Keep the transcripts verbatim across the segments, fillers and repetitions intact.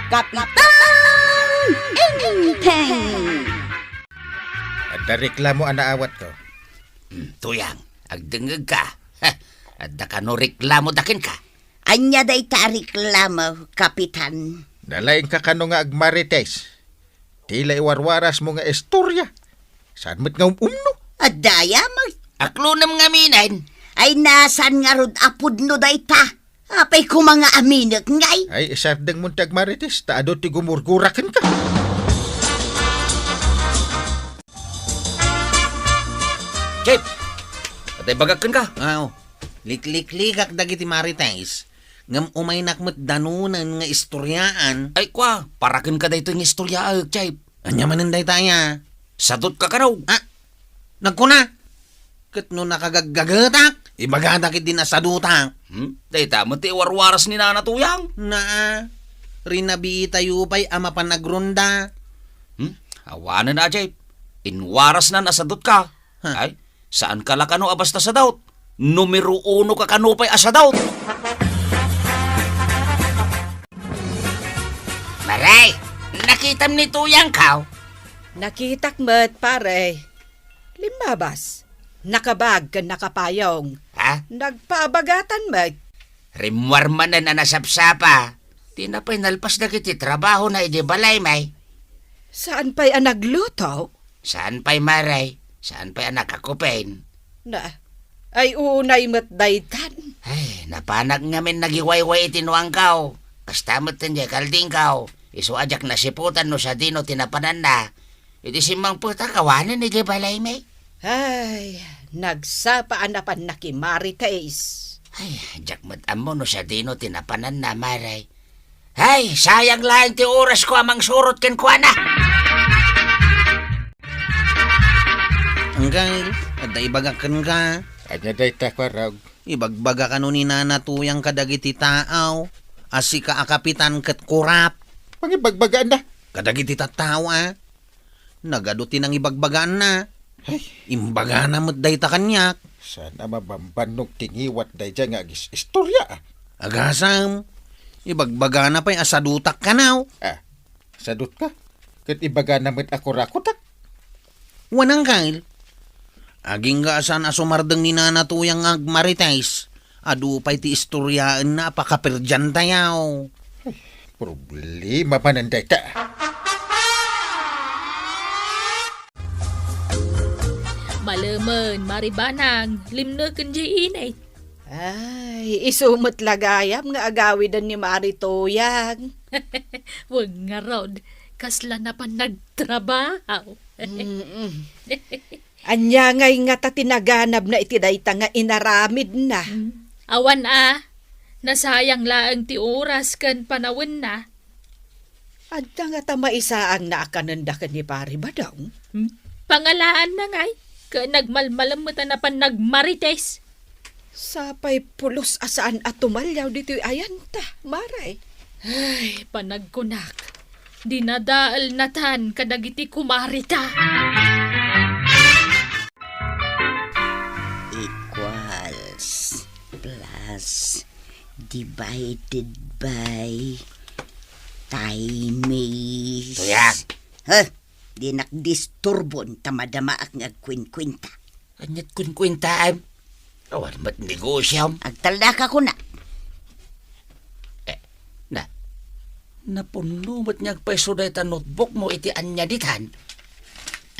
Kapitan Enteng! Adda reklamo a naawatko. Hmm, Tuyang, agdengngegka. Heh, adda kano reklamo da kenka? Ania dayta a reklamo, Kapitan? Nalaingka kano nga agmarites? Ti la iwarwarasmo nga istorya. Saan met nga um-umno? Adda aya met. Aklonem ngaminen. Ay, nasaan ngarud a pudno dayta? Apay koma nga aminek ngay? Ay, isardengmon ti agmarites, ta adu ti gumurgura kenka. Chief! Adda ibagak kenka? Ah, oo. Liklikligak dagiti marites, ngem umaynak met danunen nga istoriaan. Ay, kua, para kenka daytoy nga istoriaek, Chief. Ania manen dayta aya? Sadutka kano. Ah, nagkuna? Ket no nakagaggagetak, ibagada ketdin a sadutak. Hmm? Dayta met ti iwarwaras ni Nana Tuyang. Naa, rinabiitayo pay a mapan agronda. Hmm? Awanen a, Chief. Inwarasnan a sadutka. Ha? Ay, saanka la kano a basta sadaut. Numero uno ka kano pay a sadaut. Maray, nakitam ni Tuyang kaw? Nakitak met, pare. Limmabas. Nakabag ken nakapayong. Ha? Nagpaabagatan met. Rimmuar manen a nasapsapa. Ti napay nalpas dagiti trabahona idiay balay, may. Saan pay a nagluto? Saan pay, Maray? Saan pay a nakakupen? Na, ay unay met daytan. Ay, napanak ngamin nagiwayway iti nuangkaw. Kasta met ten jay kaldingkaw. Isu a diak nasiputan no sadino ti napananna. Iti simmangpetak awanen idiay balaymi. Ay, nagsapa a napan nakimarites. Ay, diak met ammo no sadino ti napananna, Maray. Ay, sayang laeng ti orasko a mangsurot kenkuana. Anggal, adda ibagak kenka. Ania dayta, Kuarog? Ibagbaga kano ni Nana Tuyang kadagiti tao a sika a kapitan ket kurap. Pangibagbagaanna? Kadagiti tattao, a. Nagadu ti nangibagbagaanna. Ay. Imbagana met dayta kaniak. Saan a mabambannog ti ngiwat daydiay nga agis-istorya, a? Agasam, ibagbagana pay a sadutak kanaw. A, sadutka? Ket ibagana met a kurakutak? Wen, angkel. Agingga a saan a sumardeng ni Nana Tuyang nga agmarites, adu pay ti istoriaenna a pakaperdiantayo. Ay, problema manen dayta. Malemen, Mari Banang, limneken jay init. Ay, isu met la gayam nga agawiden ni Mari Tuyang. Wen ngarud, kasla napan nagtrabaho. Mm-mm. Ania ngay ngata ti naganabna iti dayta nga inaramidna? Mm. Awan a, nasayang laeng ti oras ken panawenna. Adda ngata maisaangna a kanenda ken ni Pari Badong? Hmm? Pangalaanna ngay, ket nagmalmalem met a napan nagmarites. Sapay pulos a saan a tumalliaw ditoy ayanta, Mare. Ay, panagkunak, dinadaelnatan kadagiti kumarita. Equals plus divided by times. Tuyang. Huh? Dinak disturbon ta madamaak nga agkuenkuenta. Ania't kuenkuentaem? Awan met negosiom. Agtalnaka kuna. Eh, na, napunno met nga agpayso dayta notebook mo iti ania ditan?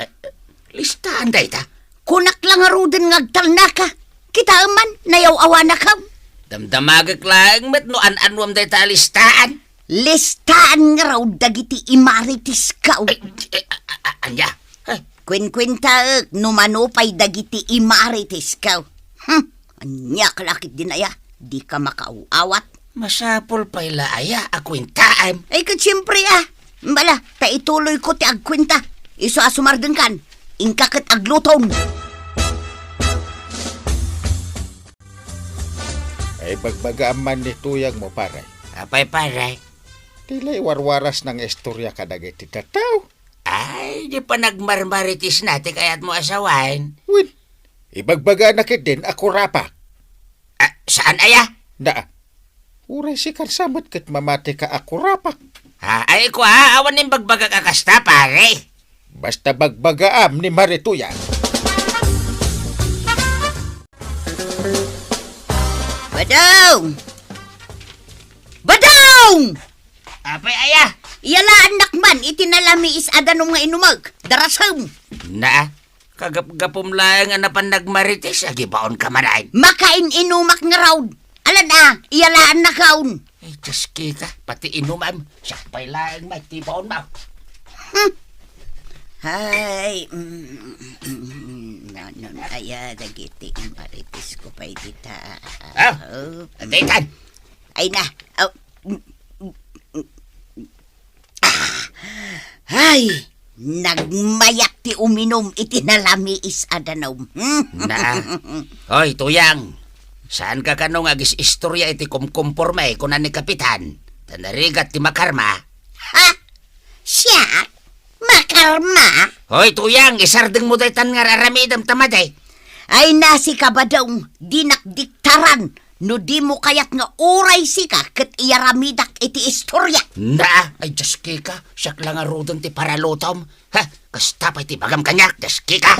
Eh, eh, listaan dayta? Kunak la ngaruden nga agtalnaka. Kitaem man, nayaw-awanakam. Damdamagek laeng met no an-anuam dayta a listaan. Listaan ngarud dagiti imaritesko. Ay, eh, a-, a-, a-, ania? Ay. Kuenkuentaek no mano pay dagiti imaritesko. Hmm, ania ka la ketdin aya? Dika makaaw-awat. Masapul pay la aya a kuentaem? Ay, ket siempre, a. Bala, ta ituloyko ti agkuenta. Isu a sumardengkan, inka ket aglutom. Ay, bagbagaam man ni tuyangmo, pare. Apay, pare? Ti la iwarwarasna nga istorya kadagiti tattao. Ay, di panagmarmaritisna ti kayatmo a sawen. Wen, ibagbagana ketdin a kurapak. Ah, saan aya? Na, uray sika sa met ket mamatika a kurapak. Ah, ay, kua, awan imbagbagak a kasta, pare. Basta bagbagaam ni Mari Tuyang. Badong! Badong! Apay aya? Iyalaannak man iti nalamiis a danum nga inumek. Darasem. Naa, kagapgapum laeng a napan nagmarites, agibaon ka manen. Makain-inumak ngarud. Alan a, iyalaannakon. Ay, Diyos kita, pati inumam. Siak pay laeng may tibaon mo. Hmm. Hay, mm, mm, mm, nanon aya dagiti marites ko pay dita. Ah, oh, mm. Ditan. Ay na. Oh, mm, mm, mm. Ah! Ay! Nagmayat ti uminum iti nalamiis a danum. Na. Hoy, Tuyang. Saanka kano nga agis-istorya iti kumkumporme, kuna ni Kapitan. Ta narigat ti makarma. Ha? Siak? Makarma? Hoy, Tuyang, isardengmo daytan nga ar-aramidem ta madi. Ay, nasi ka, Badong, dinak diktaran no dimo kayat nga uray sika ket iyaramidak iti istorya. Na, ay, Diyos kika, siak la ngaruden ti paralutom. Ha, kasta pay ti bagam kaniak, Diyos kika.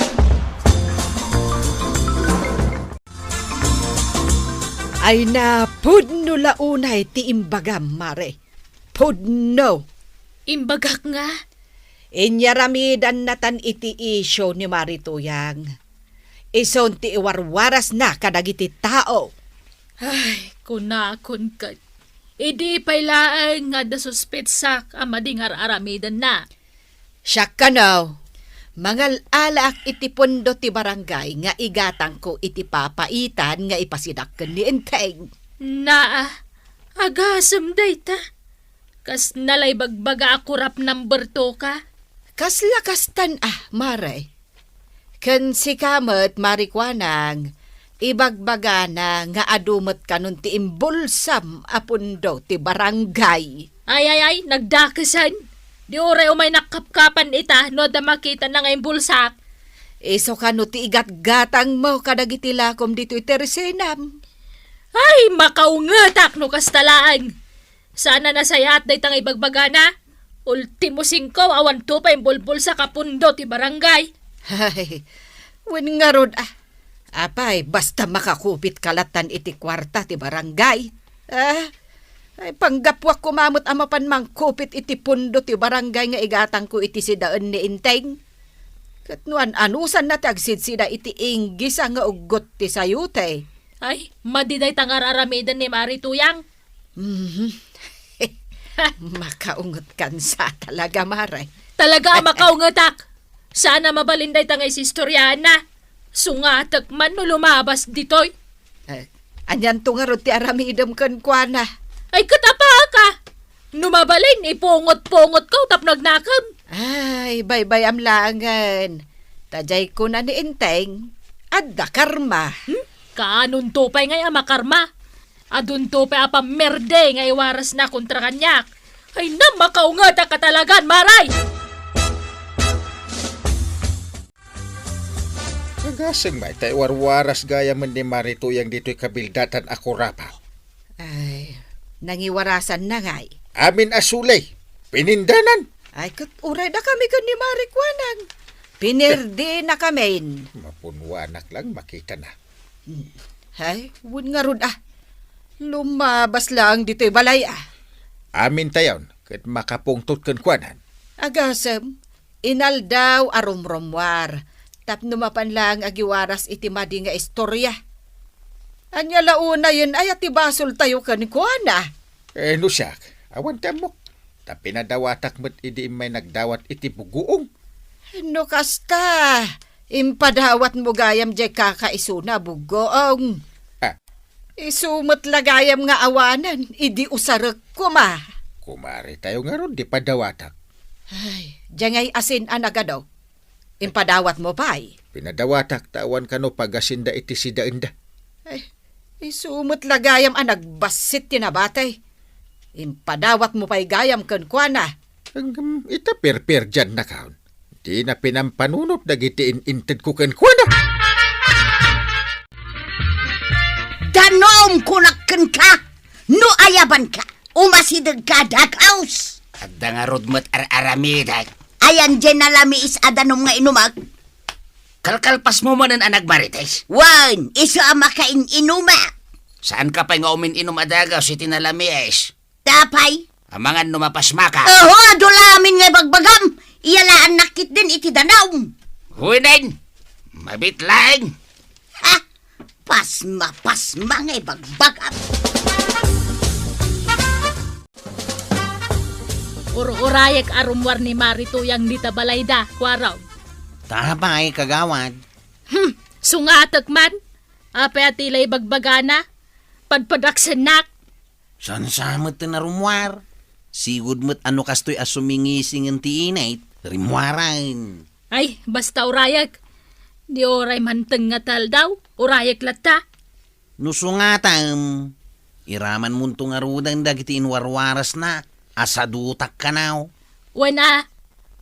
Ay na, pudno la unay ti imbagam, Mare. Pudno. Imbagak nga? Inyaramidan natan iti isyu ni Mari Tuyang. Isun ti iwarwarasna kadagiti tao. Ay, kunakon ket, idi pay laeng nga adda suspetsak a madi nga ar-aramidenna. Siak kano, mangal-alaak iti pundo ti barangay nga igatangko iti papaitan nga ipasidak ken ni Enteng. Naa, agasem dayta. Kas nalaybagbaga a kurap number two ka? Kasla kastan a, Mare. Ken sika met, Mari Kuanang, ibagbagana nga adu met kanon ti imbulsam a pundo ti barangay. Ay, ay, ay, nagdakesan. Di uray umay nakkapkapan ita no adda makitana nga imbulsak. Isu kano ti igatgatangmo kadagiti lakom ditoy tersenam. Ay, makaungetak no kasta laeng. Saan a nasayaat dayta nga ibagbagana. Ultimo singko, awan to pay imbulbulsak a pundo ti barangay. Ay, wen ngarud a. Apay, basta makakupit ka latan iti kuarta ti barangay. Ah, ay, panggapuak koma met a mapan mangkupit iti pundo ti barangay nga igatangko iti sidaen ni Enteng. Ket no an-anusanna ti agsidsida iti inggisa nga uggot ti sayote. Ay, madi dayta nga ar-aramiden ni Mari Tuyang. Mhm. Makaungetkan sa talaga, Mare. Talaga a makaungetak. Saan a mabalin dayta nga isistoryaanna. Sungatek man no lumabas ditoy. Eh, anianto ngarud ti aramidem kenkuana? Ay, ket apaka! No mabalin, ipungot-pungotko tapno agnakem. Ay, baybay-am laengen. Ta diay kuna ni Enteng, adda karma. Hmm? Kaanonto pay ngay a makarma? Adunto pay a pammerde nga iwarasna kontra kaniak. Ay, na, makaungetak a talagan, Maray! Agasem met ta iwarwaras gayamen ni Mari Tuyang ditoy kabildatan a kurapaw. Ay, nangiwarasanna ngay. Amin a suley, pinindanan. Ay, ket uray dakami ken ni Mari Kuanang. Pinerdinakamin. Mapunwanak lang makitana. Hmm. Ay, wen ngarud a. Lumabas laeng ditoy balay a. Amintayon, ket makapungtot kenkuanan. Agasem, inaldaw a rumrummuar, tapno mapan laeng agiwaras iti madi nga istorya. Ania la unayen aya ti basoltayo kenkuana? Eh, no siak, awan ti ammok. Ta pinadawatak met idi immay nagdawat iti bugoong. No kasta, impadawatmo gayam diay kakaisuna a bugoong. Ah. Isu met la gayam nga awanen idi usarek koma. Kumaritayo ngarud ti padawatak. Ay, diay ngay asin a nagado. Impadawatmo pay. Pinadawatak ta awan kano pagasinda iti sidaenda. Ay, isu met la gayam a nagbassit ti nabati. Impadawatmo pay gayam kenkuana. Ngem ita perperdiannakon. Dina pinampanunot dagiti in-intedko kenkuana. Danum, kunak kenka, no ayabanka, umasidegka, dagaus. Adda ngarud met ar-aramidek. Ayan diay nalamiis a danum nga inumak? Kalkalpasmo manen a nagmarites? Wen, isu a makain-inumak. Saanka pay nga umin-inum a dagus iti nalamiis? Apay? Amangan no mapasmaka. Oho, adu la amin nga ibagbagam. Iyalaan nakit din iti danum. Huinen, mabit laeng. Ha? Pasma, pasma nga ibagbagam. Ur-urayek a rummuar ni Mari Tuyang dita balayda, Kuarog. Ta apay, kagawad? Hmm, sungatek man. Apay a ti la ibagbagana? Padpadaksennak. Saan sa met ti narummuar? Sigud met a no kastoy a sumingisingen ti init, rimmuaren. Ay, basta urayek. Di uray manteng nga taldaw, urayek latta. No sungatam, iramanmonto ngaruden dagiti inwarwarasna a sadutak kano. Wen a,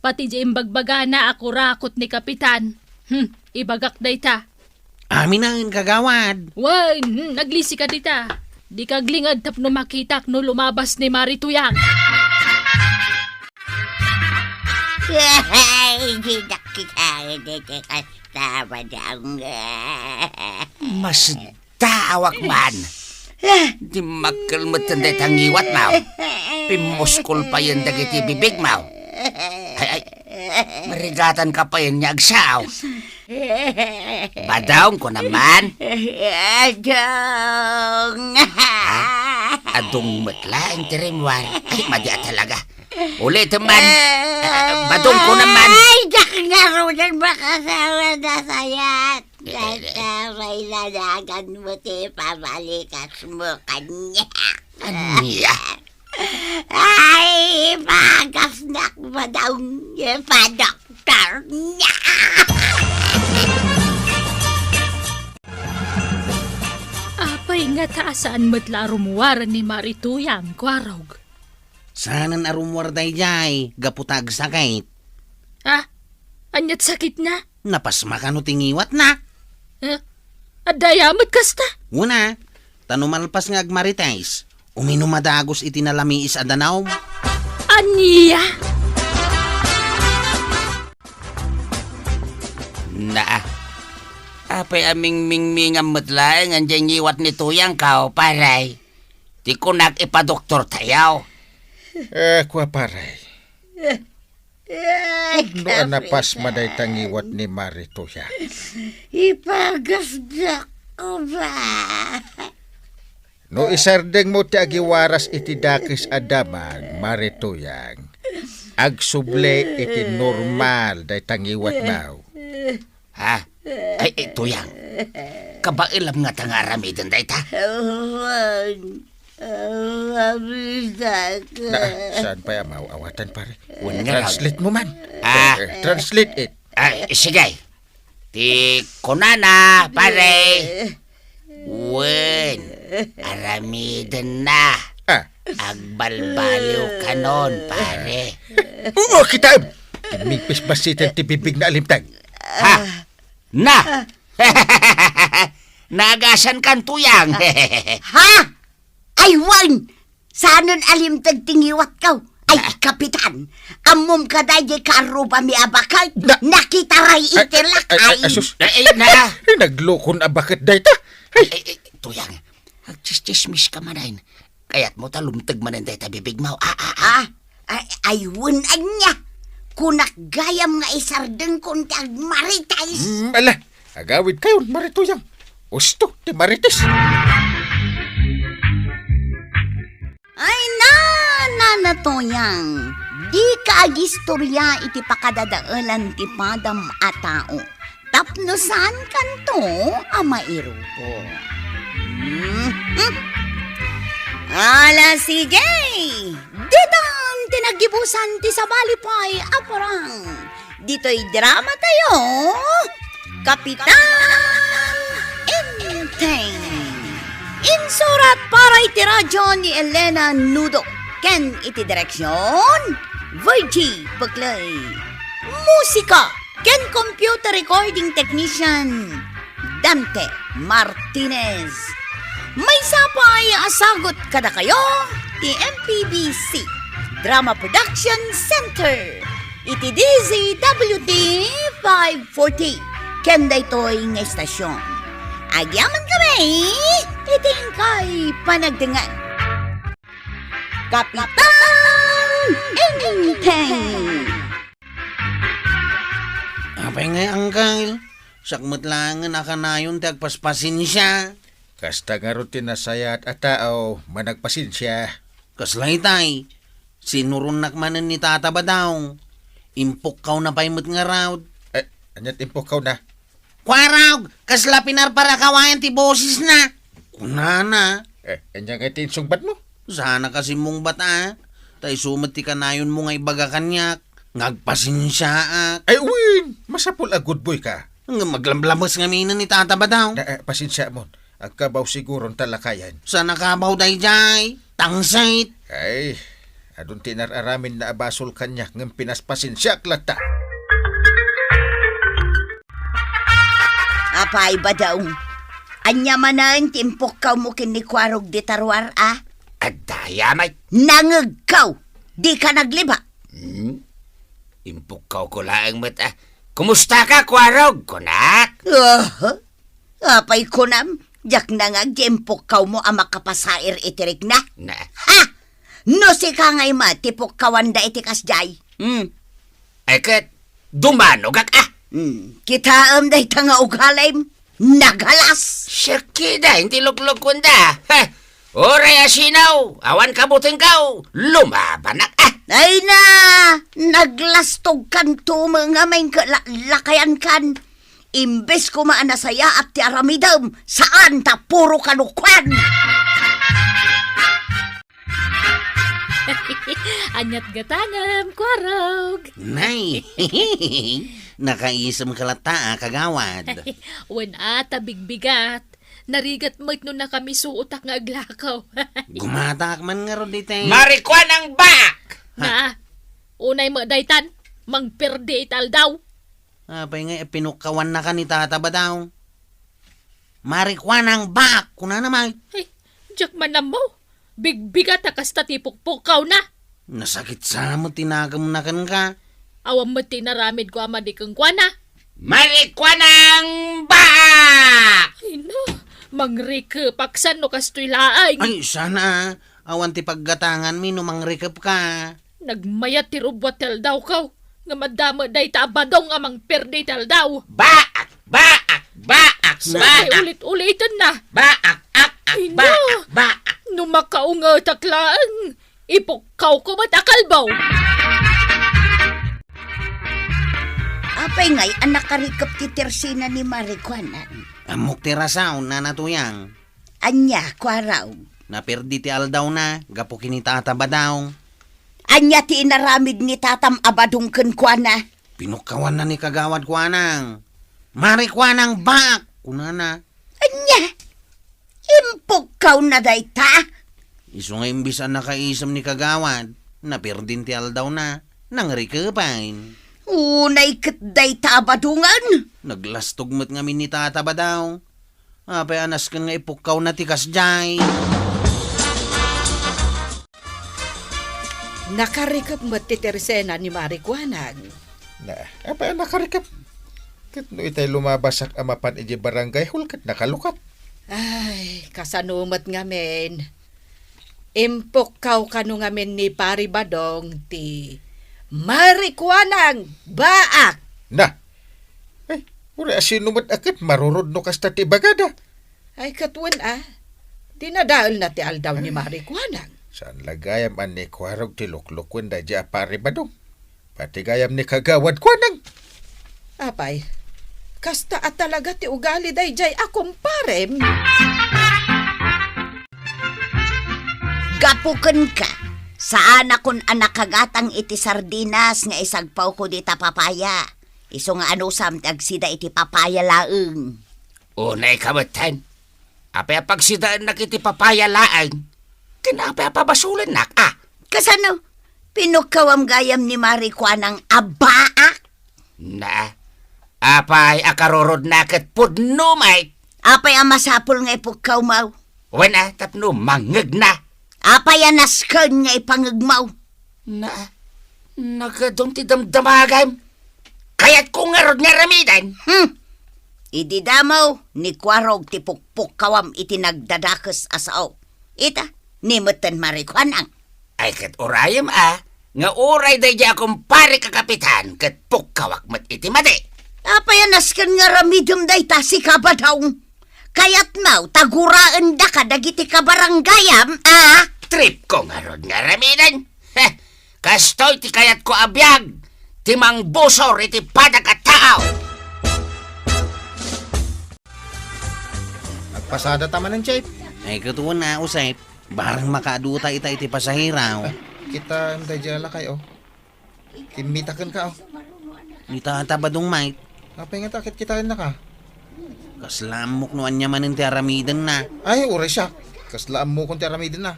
pati diay imbagbagana a kurakot ni Kapitan. Hmm, ibagak dayta. Aminen, kagawad. Wen, hmm, aglisika dita. Dika aglinged tapno makitak no lumabas ni Mari Tuyang. Ay, di nakita, di kasta, madang. Masdaawak man. Dimmakkel metten dayta ngiwatmo. Pimmuskol payen dagiti bibigmo. Ay, ay, marigatanka payen nga agsao. Badong, kunam man. Adong. Ha? Adong met laeng ti rimmuar. Ay, madi a talaga. Ulitem man. Ah, badong, kunam man. Ay, diak ngaruden makasawen a sayat. Eh, eh, eh. Dayta, mailanagan mo ti pamalikasmo kaniak. Ania? Ay, ipagasnak, madang, ipadoktor niak. Apay ngata a saan met la a rummuar ni Mari Tuyang, Kuarog? Saanen a rummuar daydiay, gapu ta agsakit. Ah, aniat sakitna? Napasma kano ti ngiwatna? Eh, adda aya met kasta? Wen a, ta no malpas nga agmarites, uminum a dagus iti nalamiis a danum. Ania? Naa. Apay a mingmingmingam met laeng diay ngiwat ni Tuyangko, pare? Ti kunak ipadoktortayo. Eh, kua, pare. Pudno a napasma dayta ngiwat ni Mari Tuyang. Ipagasdak ko ba? No isardengmo ti agiwaras iti dakes a damag, Mari Tuyang, agsubli iti normal dayta ngiwatmo. Ha? Ay, ay, Tuyang. Kabaelam ngata nga aramiden dayta? Awan. Awan, bitak. Na, saan pay a maaw-awatan, pare? Wen nga. Translate mo man. Ah. Eh, eh, translate it. Ay, sige. Ti kunana, pare. Wen, aramidenna. Ah. Agbalbaliw kanon, pare. Oo, kitaem. Migpisbasiten ti bibig na alimteg. Ha? Na! Naagasan kan Tuyang. Ha? Ay, wen! Saanen a limteg ti ngiwatko? Ay, ah, Kapitan, ammom kadi diay kaarrubami a baket? Na- Nakitaray iti lakay. Ay, ay, ay, sus. Ay, ay, na. Ay, naglukon a baket dayta. Ay. Ay, ay, ay, Tuyang, agtsistsismis ka manen. Kayatmo ta lumteg manen dayta bibigmo. Ah, ah, ah. Ah, ay, ay, wen ania. Kunak gayam nga isardengkon ti agmarites. Mm, ala, agawidkayon, Mari Tuyang. Usto ti marites. Ay, na, Nana Tuyang, dika agistoria iti pakadadaelan ti padam a tao. Tapno saankanto a mairupo. Mhm. Ala, sige. Ditan ti naggibusan ti sabali pay a parang. Ditoy drama tayo, Kapitan Enteng. Insurat para iti radyo ni Elena Nudo ken iti direksyon, Virgie Buclay. Musika ken computer recording technician, Dante Martinez. Maysa pay a sagut kadakayo ti M P B C. Drama Production Center iti D Z W T five forty ken daytoy nga istasyon. Agyaman kami iti inkay panagdengngeg. Kapitan Enteng. Apay ngay, Angkel? Siak met laengen a kanayon ti agpaspasensia. Kasta ngarud ti nasayaat a tao, managpasensia. Kasla itay, sinuronnak manen ni Tata Badong. Impukkawna pay met ngarud. Eh, aniat impukkawna? Kuarog, kasla pinarparakawayan ti bosesna. Kunana. Eh, ania ngay ti insungbatmo? Saan a kasimmungbat a. Ta isu met ti kanayonmo nga ibaga kaniak, nga agpasensiaak. Ay, wen, masapul a good boy ka. Nga maglamlames ngamin ni Tata Badong. Na, eh, pasensiamon. Agkabaw siguron ta lakayen. Saan a kabaw daydiay? Tangsit. Ay, adun ti nar-araminna a basol kaniak ngem pinaspasensiak latta. Apay, Badong? Ania manen ti impukkawmo ken ni Kuarog dita ruar a? Adda aya met. Nangegko! Dika nagliba. Hmm? Impukkawko laeng met a, "Kumustaka, Kuarog?" kunak. Aha. Apay kunam, diak nangngeg ti impukkawmo a makapasair iti rikna? Na. Ha! No sika ngay met ti pukkawanda iti kasdiay. Hmm. Ay ket, dumanogak a. Hmm. Kitaem dayta nga ugalim. Nagalas! Siak kitaen ti luklukkonda. Heh! Uray asino, awan kabutengko, lumabanak a. Ay na! Naglastogkanto met ngamin ket la-, lakayankan. Imbes koma a nasayaat ti aramidem, saan ta puro kalokuan! Aniat gatangem, Kuarog? Nay! Nakaisemka latta a, kagawad. Wen a, ta bigbigat. Narigat met no nakamisuotak nga aglakaw. Gumatak man ngarud ditoy. Marikuanang baak! Ha? Na, unay met daytan, mangperdi iti aldaw. Apay nga ipinukkawannaka ni Tata Badong? Marikuanang baak, kunana met. Ay, diak man ammo. Bigbigat a kasta ti pukpukkawna. Nasakit sa met ti nakemna kenka. Awan met ti inaramidko a madi kenkuana. Marikuanang baak! Ay na, mangrikepak san no kastoy laeng. Ay, saan a. Awan ti paggatanganmi no mangrikepka. Nagmayat ti rubbuat ti aldawko, ngem adda met dayta a Badong a mangperdi ti aldaw. Baak! Baak! Baak! Sa-, baak! Ulit-uliten na. Baak! Ak! Ak! Ina! Baak! Baak! No makaungetak laeng, ipukkawko met a kalbaw. Apay ngay a nakarikep ti tersena ni Marikuanang? Ammok ti rason, Nana Tuyang. Ania, Kuarog? Naperdi ti aldawna gapu ken ni Tata Badong. Ania ti inaramid ni Tatam a Badong kenkuana? Pinukkawanna ni Kagawad Kuanang. "Marikuanang baak," kunana. Ania? Impukkawna dayta? Isu nga imbes a nakaisem ni Kagawad, naperdin ti aldawna, nangrikepen. Unay ket dayta a Badongen? Naglastog met ngamin ni Tata Badong. Apay a nasken nga ipukkawna ti kasdiay? Nakarikep met ti tersena ni Marikuanang. Na, apay a nakarikep? Ket no itay lumabasak a mapan idiay barangay hall ket nakalukat. Ay, kasano met ngamin? Impukkaw kano ngamin ni Pari Badong ti Marikuanang baak. Na, Ay, uray asino met a ket marurod no kasta ti ibagada? Ay, ket wen a, dinadaelna ti aldaw ni Marikuanang. Saan la gayam a ni Kuarog ti luklukuen daydiay a Pari Badong? Pati gayam ni Kagawad Kuanang. Apay, kasta a talaga ti ugali daydiay a kumparem? Gapu kenka, saanakon a nakagatang iti sardinas nga isagpawko dita papaya. Isu nga anusam ti agsida iti papaya laeng. Unay ka metten. Apay a pagsidaennak iti papaya laeng? Ken apay a pabasolennak, a? Kasano? Pinukkawam gayam ni Marikuanang a baak? Na, apay a karurodna ket pudno met? Apay a masapul nga ipukkawmo? Wen a, tapno mangngegna. Apay a nasken nga ipangngegmo? Na, nagadum ti damdamagam. Kayatko ngarud nga aramiden. Hmm. Idi damo, ni Kuarog ti pukpukkawam iti nagdadakes a sao. Ita, ni metten marikuanang. Ay, ket urayem a, nga uray daydiay a kumparek a kapitan, ket pukkawak met iti madi. Apay a nasken nga aramidem dayta, sika, Badong? Kayatmo ta guraendaka dagiti kabaranggayam, a? Tripko ngarud nga aramiden. Heh, kastoy ti kayatko a biag, ti mangbusor iti padak a tao. Nagpasadata manen, Chief. Ay, ket wen a, Usep. Bareng makaaduta ita iti pasahero. Ay, kita, daydiay a lakay, oh. Kimmita kenka, oh. Ni Tata Badong, mait. Apay ngata ket kitaennaka? Kasla ammok no ania manen ti aramidenna. Ay, uray siak. Kasla ammokon ti aramidenna.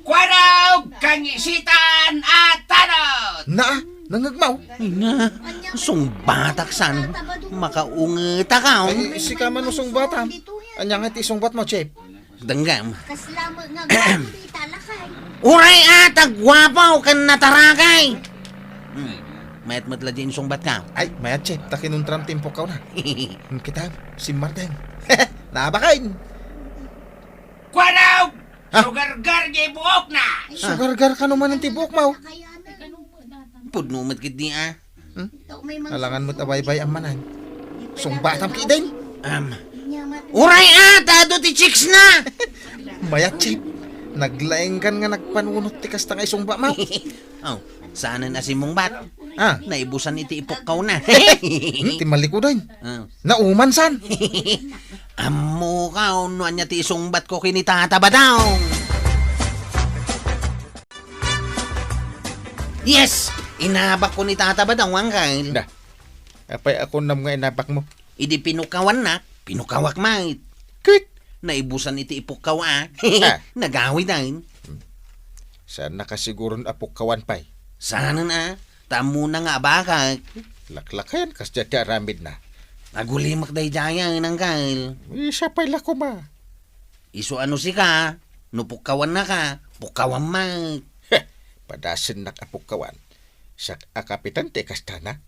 Kuarog, kangisitan a tanod! Na, nangngegmo? Ay na, sungbatak san. Makaungetaka, oh. Ay, sika man no sungbatam. Ania nga ti isungbatmo, Chief? Denggem. Kasla met nga guapo dita, lakay. Uray a, ta guapo ken nataragay. Hmm. Mayat met la di insungbatka. Ay, mayat, Chief. Ta kinuntram ti impukkawna. Hmm, kita, simmardeng. Nabaken. Kuarog! Ha? Sugargar di buokna! Sugargar kano manen ti buokmo? Pudno met ketdi, a. Hmm? Alangan met a baybay-am manen. Sungbatam ketdin. Am. Uray a, ta adu ti chicksna! Mayat, Chief. Naglaingkan nga nagpanunot ti kasta nga isungbatmo. Oh, saanen a simmungbat. Ah. Naibusan iti ipukkawna. Hmm, ti malikudan. Ah. Nauman san? Ammoka no ania ti isungbatko ken ni Tata Badong. Yes! Inabakko ni Tata Badong, Angkel. Da. Apay a kunam nga inabakmo? Idi pinukkawannak, pinukkawak met. Ket? Naibusan iti ipukkaw a. Ah. Nagawiden. Hmm. Saannaka siguron a pukkawan pay. Saanen a. Ta ammona nga abakak. Laklakayan kasdiay ti aramidna. Agulimek daydiayen, Angkel. Isu pay la koma. Isu a no sika, no pukkawannaka, pukkawam met. Heh, padasennak a pukkawan. Siak a kapitan ti kastana.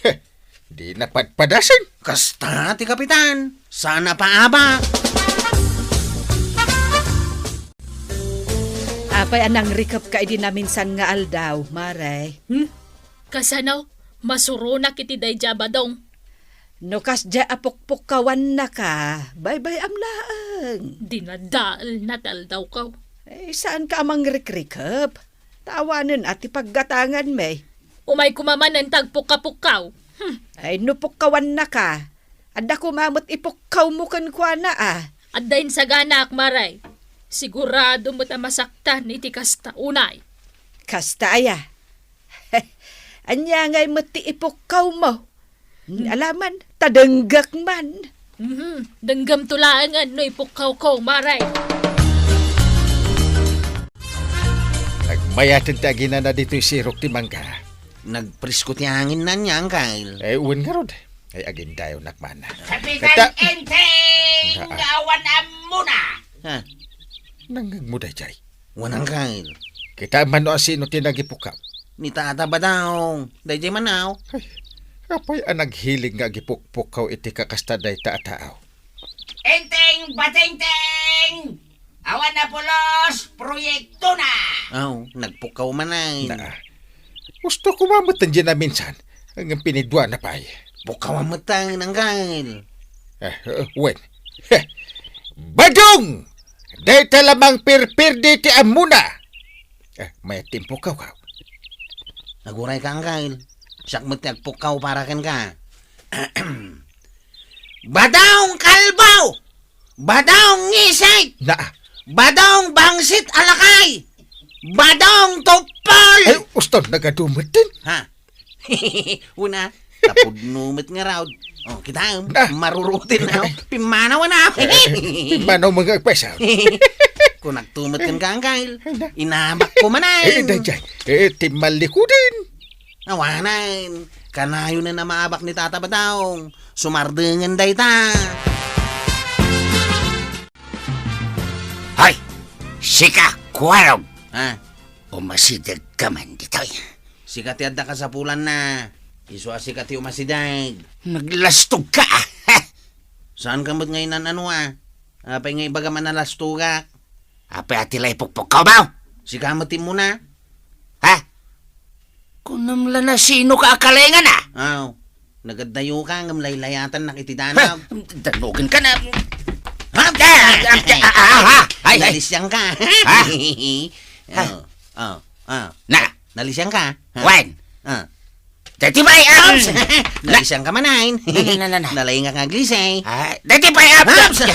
Heh, dina padpadasen. Kasta ti kapitan, saan a paabak. Apay a nangrikepka idi naminsan nga aldaw, Mare? Hmm? Kasano? Masuronak iti daydiay a Badong. No kasdiay a pukpukkawannaka, baybay-am laeng. Dinadaelna ti aldawko. Eh, saanka a mangrikrikep? Ta awanen a ti paggatanganmi. Umay koma manen ta agpukkapukkaw. Hmm. Ay, no pukkawannaka, adda koma met ipukkawmo kenkuana a. Adda insaganak, Mare. Sigurado met a masaktan iti kasta unay. Kasta aya? Ania ngay met ti ipukkawmo? Hmm. Alaman, ta denggek man. Mhm. Denggemto laengen no ipukkawko, Mare. Nagmayaten ti agina ditoy sirok ti mangga. Nagpresko ti anginna ania, Angkel. Eh, wen ngarud. Ay, agindayawnak man. Kapitan Kata- Enteng! Ah, ah. Awan ammona! Ha? Nangngegmo daydiay? Wen, Angkel. Kita man no asino ti nagipukkaw? Ni Tata Badong. Daydiay man, aw. Ay, apay a naghilig nga agipukpukkaw iti kakasta dayta a tao? Enteng Batengteng! Awan a pulos, proyektona! Aw, nagpukkaw manen. Na, gusto ko mametten di naminsan, ngem piniduana pay. Pukkawan metten, Angkel. Eh, eh, wen. Heh. Badong! Dayta la mangpirpirdi ti ammona! Eh, mayat ti impukkawko. Aguray ka, Angkel. Siak met ti agpukkaw para kenka. Badong kalbo! Badong ngisik! Na. Badong bangsit a lakay! Badong tuppol! Ay, uston, nagadu metten. Ha? Una, tapudno met ngarud. Oh, kita, um, Ah. Marurutin na, oh. Pimmanaw na. Eh, eh, pimmanaw mga agpasa. Kung nagtumet kan kangkal, Ay, na. Inabak ko man ay. Eh, dayjay. Eh, timmalikuden. Awanan, kanayon na maabak ni Tata Badong. Sumardengen dayta. Hay! Sika, Kuarog! Ha? Umasideg Kaman ditoy. Sika ti adda kasapulanna. Isu a sika ti umasideg. Naglastog ka. Saanka met nga inan-ano a? Apay nga ibagam a nalastogak? Apay a ti la ipukpukkaw, baw? Sika met ti immuna. Ha? Kunam la na sino ka a kalengan, a? Aw, nagaddayo ka ngem laylayatannak iti danaw. Ha? Danugen ka na. Ha? Ah, ah, ah, ah, ah, ay, ay. Nalisiang ka. Ha? Oh, oh, oh. Na. Nalisiang ka. Ha? Wen. Ah. Dati bay, ah. Ups! Nalisiang ka manen. Na, na, na, na. Nalaingak nga aglisi. Ah, dati bay, ah. Ups!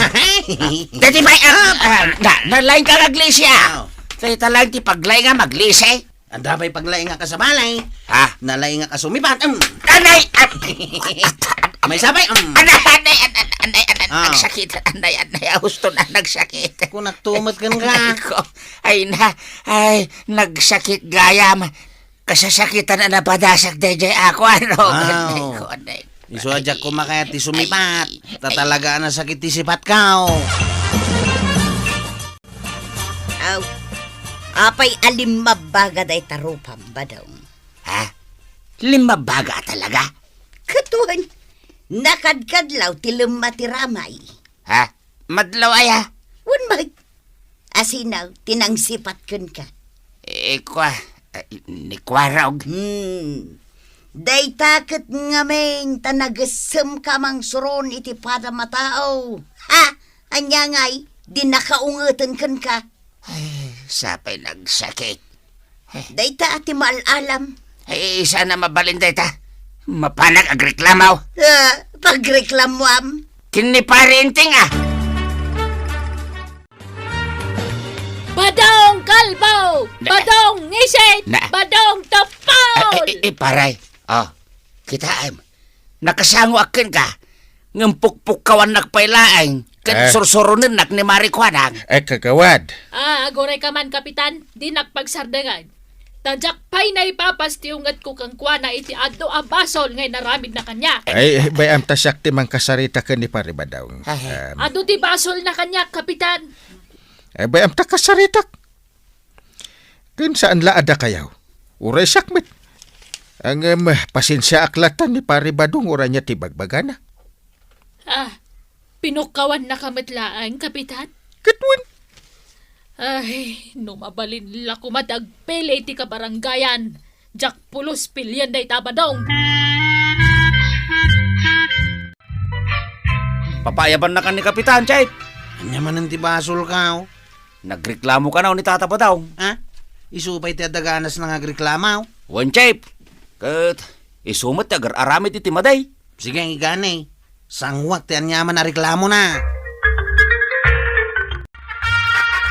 Dati bay, ah. Ah, na, nalaing ka nga aglisi, ah. Oh. Kay talagang ti paglaing nga maglisi. Adda pay paglaingak a sa balay. Ha? Nalaingak a sumipat. Em. Anay! Ah! Maysa pay, em. Anay, anay, anay, anay, anay, Ah. Nagsakit. Anay, anay, ah, husto na, nagsakit. Kunak tumet ken ka. Ay, ko. Ay, na, ay, nagsakit gayam. Kasasakitan a napadasak daydiay ako, ano? Wow. Anay ko, anay ko. Isu a diak kumakayat ti sumipat. Ay, ay. Ta talaga a nasakit ti sipatka, oh. Aw, apay a limmabbaga dayta rupam, Badong? Ha? Limmabbaga a talaga? Katon, nakadkadlaw ti lemma ti ramay. Ha? Madlaw aya? Wen met. Asino ti nangsipat kenka? Eh, kua, eh, ni Kuarog. Hmm. Dayta ket ngamin ta nagessemka mangsuron iti padam a tao. Ha? Ania ngay, di nakaungeten kenka? Ay, sapay nagsakit. Dayta a ti maal-alam. Ay, saan a mabalin dayta? Mapanak agreklamaw. Ah, pagreklamuam? Ken ni Pare Enteng, ah. Badong Kalbo! Na- Badong Ngisit! Na- Badong Tupol! Eh, eh, eh, paray. Oh, kitaem. Nakasangoak kenka, ngem pukpukkawannak pay laeng, ket Eh. sursuronennak ni Mari Kuanang. Eh, kagawad. Ah, agurayka man, Kapitan, dinak pagsardengen. Ta diak pay naipapas ti ungetko kenkuana iti adu a basol nga inaramidna kaniak. Ay, eh, bay-am ta siak ti mangkasarita ken ni Pare Badong. Ay. Em. Adu ti basolna kaniak, Kapitan. Eh, bay-am ta kasaritak. Ken saan la a dakayaw. Uray siak met. Ngem, pasensiaak latta ni Pare Badong uray ania ti bagbagana. Ah, pinukkawannaka met laeng, Kapitan? Ket wen. Ay, no mabalin la koma ti agpili iti kabarangayan, diak pulos pilien dayta, Badong. Papaayabannaka ni Kapitan, Chief. Ania manen ti basolka, oh? Nagreklamo kano ni Tata Badong. Ha? Isu pay ti adda ganasna nga agreklamo? Wen, Chief. Ket isu met ti agar-aramid iti madi. Sige, igani. Sangoak ti aniaman a reklamona.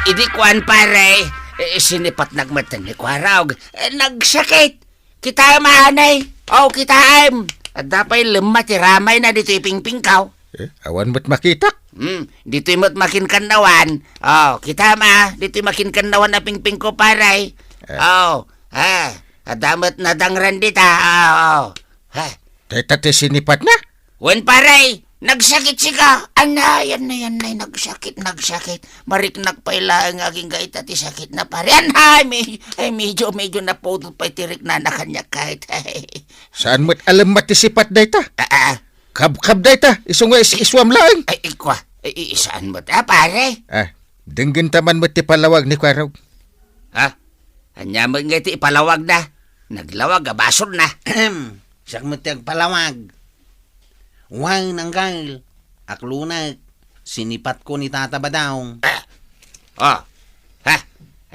Idi kuan, pare, eh, sinipatnak met ni Kuarog. Eh, nagsakit. Kitaem, anay. Oh, kitaem. Adda pay lemma ti ramayna ditoy pingpingko. Eh, awan met makitak. Hmm, ditoy met makinkannawan. Oh, kitaem, ah, ditoy makinkannawan a pingpingko, pare. Eh. Oh, eh, adda met nadangran dita. Oh, oh. Eh. Dayta ti sinipatna? Wen, pare, nagsakit sika. Anay, anay, anay, nagsakit, nagsakit. Mariknak pay laeng agingga ita ti sakitna, pare. Anay, me-, ay, medyo, medyo napudot pay ti riknana kaniak ket. Saan met a lemma ti sipat dayta? Ah, ah. Kabkab dayta, isu nga is-isuam laeng. Ay, ikwa. Ay, i-, saan met, ah, pare? Ah, denggenta man met ti palawag ni Kuarog. Ha? Ania met nga iti ipalawagna? Naglawag a basolna. Ahem. Siak met ti agpalawag. Wen, Angkel, aklonek, sinipatko ni Tata Badong. Ah. Oh. Ha?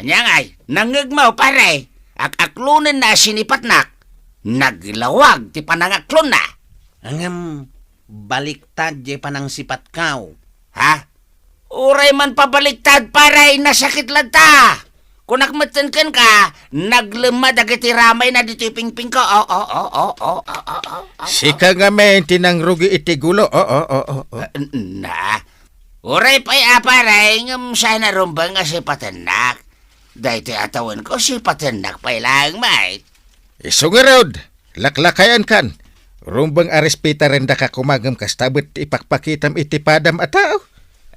Ania ngay? Nangngegmo, pare? Ak-aklonenna a sinipatnak. Naglawag ti panangaklonna. Ngem, baliktad diay panangsipatko. Ha? Uray man pabaliktad, pare, nasakit latta. Kunak metten kenka, naglema dagiti ramayna ditoy pingpingko. Oh, oh, oh. Sika ngamin ti nangrugi iti gulo. Oh, oh, oh, oh, oh. Ah, n-, na. Uray pay a, pare, ngem saan a rumbeng a sipatennak. Daytoy a tawenko, sipatennak pay laeng met. Isu ngarud, laklakayankan. Rumbeng a respetarendaka koma ngem kasta met ti ipakpakitam iti padam a tao.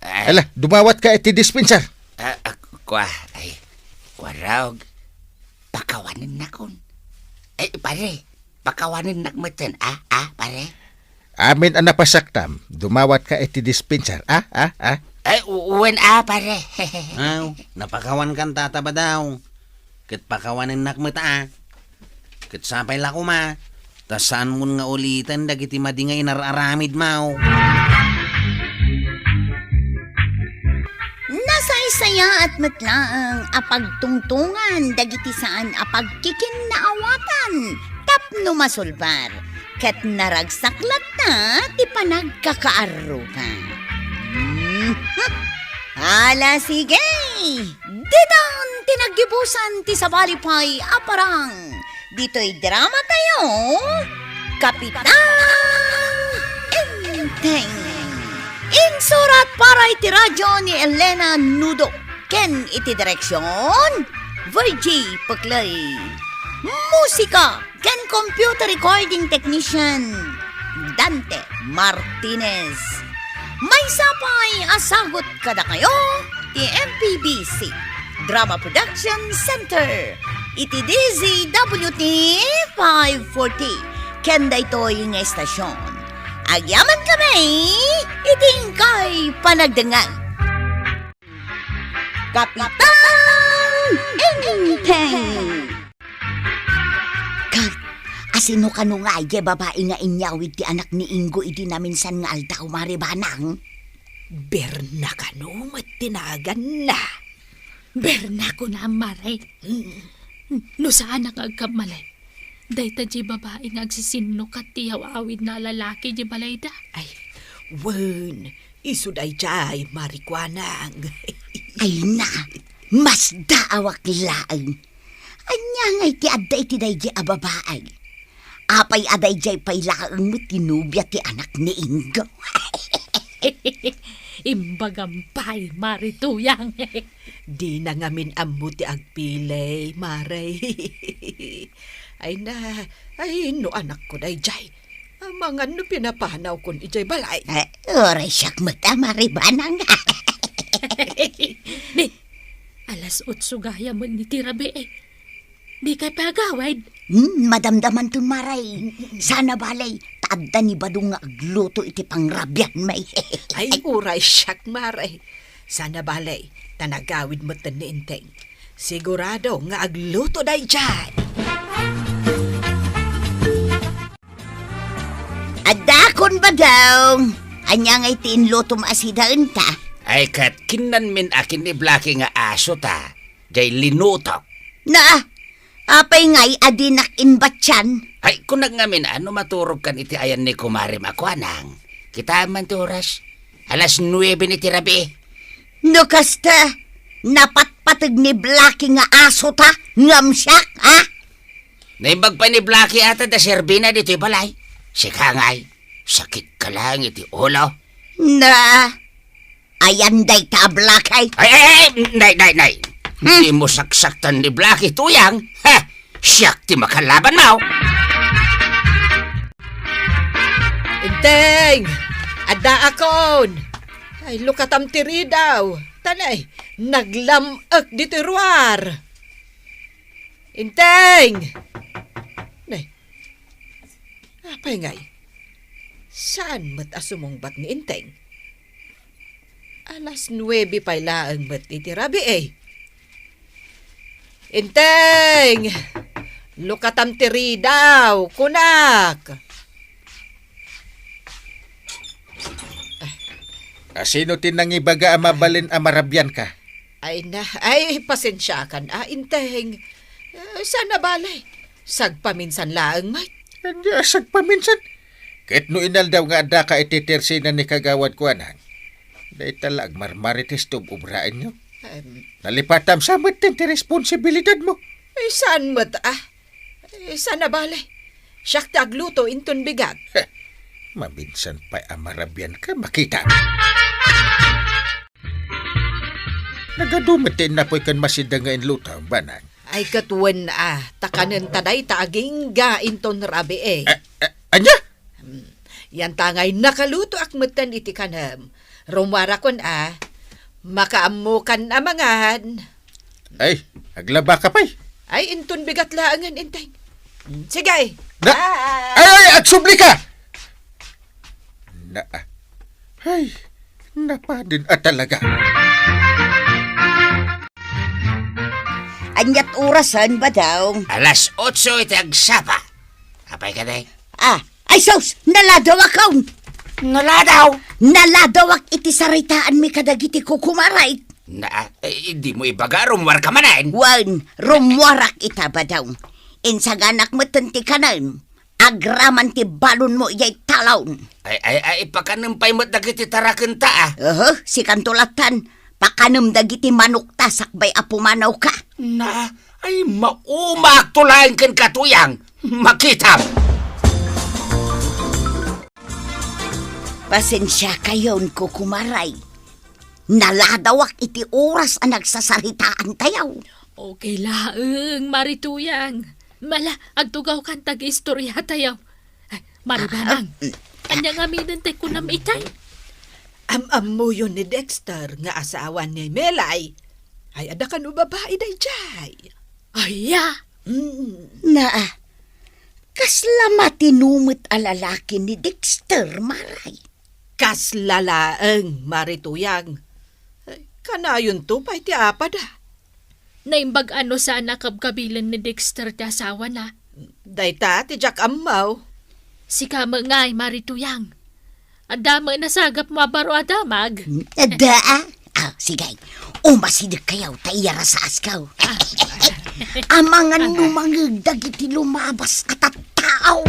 Ay. Ala, dumawatka iti dispenser. Ah, ah, kua, ay, Kuarog. Pakawanennakon. Ay, pare, pakawanennak metten, a, a, pare? Amin a napasaktam, dumawatka iti dispenser, a, a, a? Ay, u-, wen, a, pare. Aw, napakawankan, Tata Badaw. Ket pakawanennak met, a. Ket sapay la koma, ta saanmon nga uliten dagiti madi nga inar-aramidmo. Nasaysayaat met laeng a pagtungtongan dagiti saan a pagkikinnaawatan tapno masulbar, ket naragsak latta ti panagkakaarruba. Mhm. Ala, sige! Ditan ti naggibusan ti sabali pay a parang. Ditoy dramatayo, Kapitan Enteng. Insurat para iti radyo ni Elena Nudo ken iti direksyon, Virgie Peclay. Musika ken computer recording technician, Dante Martinez. Maysa pay a sagut kadakayo ti M P B C Drama Production Center iti D Z W T five forty ken daytoy nga estasyon. Agyaman kami iti inkay panagdengngeg. Kapitan Enteng. Ket, asino kano nga ay diay babai nga inyawid ti anak ni Ingo idi naminsan nga aldaw, Mare Banang? Berna kano met ti naganna. Berna, kunam, Mare. Mm. No saanak nga agkamali, dayta diay babai nga agsisinnukat ti yaw-awidna a lalaki diay balayda. Ay, wen, isu daydiay, Mare Banang. Ay na, masdaawak laeng. Ania ngay ti adda iti daydiay a babai? Apay a daydiay pay laeng met ti nobia ti anak ni Ingo? Imbagam pay, Mare Tuyang. Dina ngamin ammo ti agpili, Mare. Ay na, ay no anakko daydiay. Amangan no pinapanawkon idiay balay. Eh, uray siak met a, Mare Banang. Ni, alas otso gayam met iti rabii, eh. Dikay pay agawid? Hmm, madamdamanton, Mare. Sana balay, ta adda ni Badong nga agluto iti pangrabianmi. Ay, uray siak, Mare. Sana balay, ta nagawid metten ni Enteng. Sigurado nga agluto daydiay. Adakon, Badong. Ania ngay ti inlutom a sidaenta? Ay, ket kinnanmin a ken ni Blackie nga aso ta, diay linutok. Na, apay ngay a dinak imbatian? Ay, kunak ngamin a no maturogkan iti ayan ni kumarem a kuanang. Kitaem man ti oras. Alas nuebe ni ti rabii. No kasta, napatpateg ni Blackie nga aso ta, ngem siak, ha? Naimbag pay ni Blackie a ta serbina ditoy balay. Sika ngay, sakit ka laeng iti ulo. Na, ayan dayta a Blackie. Ay, ay, ay, nay, nay, nay. Hmm? Dimo saksaktan ni Blackie, Tuyang. Ha? Siak ti makalabanmo. Enteng! Addaakon! Ay, lukatam ti ridaw. Tanay, naglam-ek ditoy ruar. Enteng! Nay, apay ngay? Saan met a sumungbat ni Enteng? Alas nuebe pay laeng met iti rabii, eh. Enteng! Lukatam ti ridaw, kunak! Asino ti nangibaga a mabalin a marabianka? Ay na, ay, pasensiakan, a, Enteng. Eh, sana balay, sagpaminsan laeng met. Ania, sagpaminsan? Ket no inaldaw nga addaka iti tersina ni Kagawad Kuanang, dayta la agmarmarites ti ub-ubraenyo. Em. Nalipatam sa met ti responsibilidadmo. Ay, saan met, ah? Ay, sana balay. Siak ti agluto inton bigat. Heh, maminsan pay a marabianka, makita. Nagadu met ti innapoy ken masida nga inluto, Banang. Ay, ket wen, ah, ta kanen ta dayta agingga inton rabii, eh. Eh, eh, ania? Hmm. Yan ta ngay nakalutoak metten iti kanem. Rummuarakon, ah, makaammokan a mangan. Ay, aglabaka pay. Ay, inton bigat laengen, Enteng. Sige. Na, Ah! ay, ay, agsubli ka! Na, ay, napaden a talaga. Ania't orasen, Badong? Alas otso iti agsapa. Apay ka, day? Ah, ay sus! Naladawakon! Naladaw? Naladawak iti saritaanmi kadagiti kukumaray. Na, eh, dimo ibaga, rummuarka manen? Wen, rummuarak ita, Badong. Insaganak metten ti kanem. Agraman ti balonmo idiay talon. Ay, ay, ay, ipakanem pay met dagiti tarakenta, ah. Oho, sikanto lattan, pakanem dagiti manokta sakbay a pumanawka. Na, ay, maumaakto laeng kenka, Tuyang. Makitam. Pasensiakayon, kukumaray. Naladawak iti oras a nagsasaritaantayo. Okay laeng, Mari Tuyang. Mala, agtugawkan ta agistoryatayo. Ay, Mari Banang, mm. Ania ngamin ti kunam itay? Am-ammoyo ni Dexter nga asawa ni Melay. Ay, adda kano babai daydiay? Aya? Mm. Naa, kasla matino met a lalaki ni Dexter, Maray. Kasla laeng, Mari Tuyang. Ay, kanayonto pay ti apada. Naimbag a no saan a kabkabilen ni Dexter ti asawana. Dayta ti diak ammo. Sika met ngay, Mari Tuyang. Adda met nasagapmo a baro a damag? Adda, ah. Ah, sige. Umasidegkayo ta iyarasasko. Amangan no mangeg dagiti lumabas a tattao.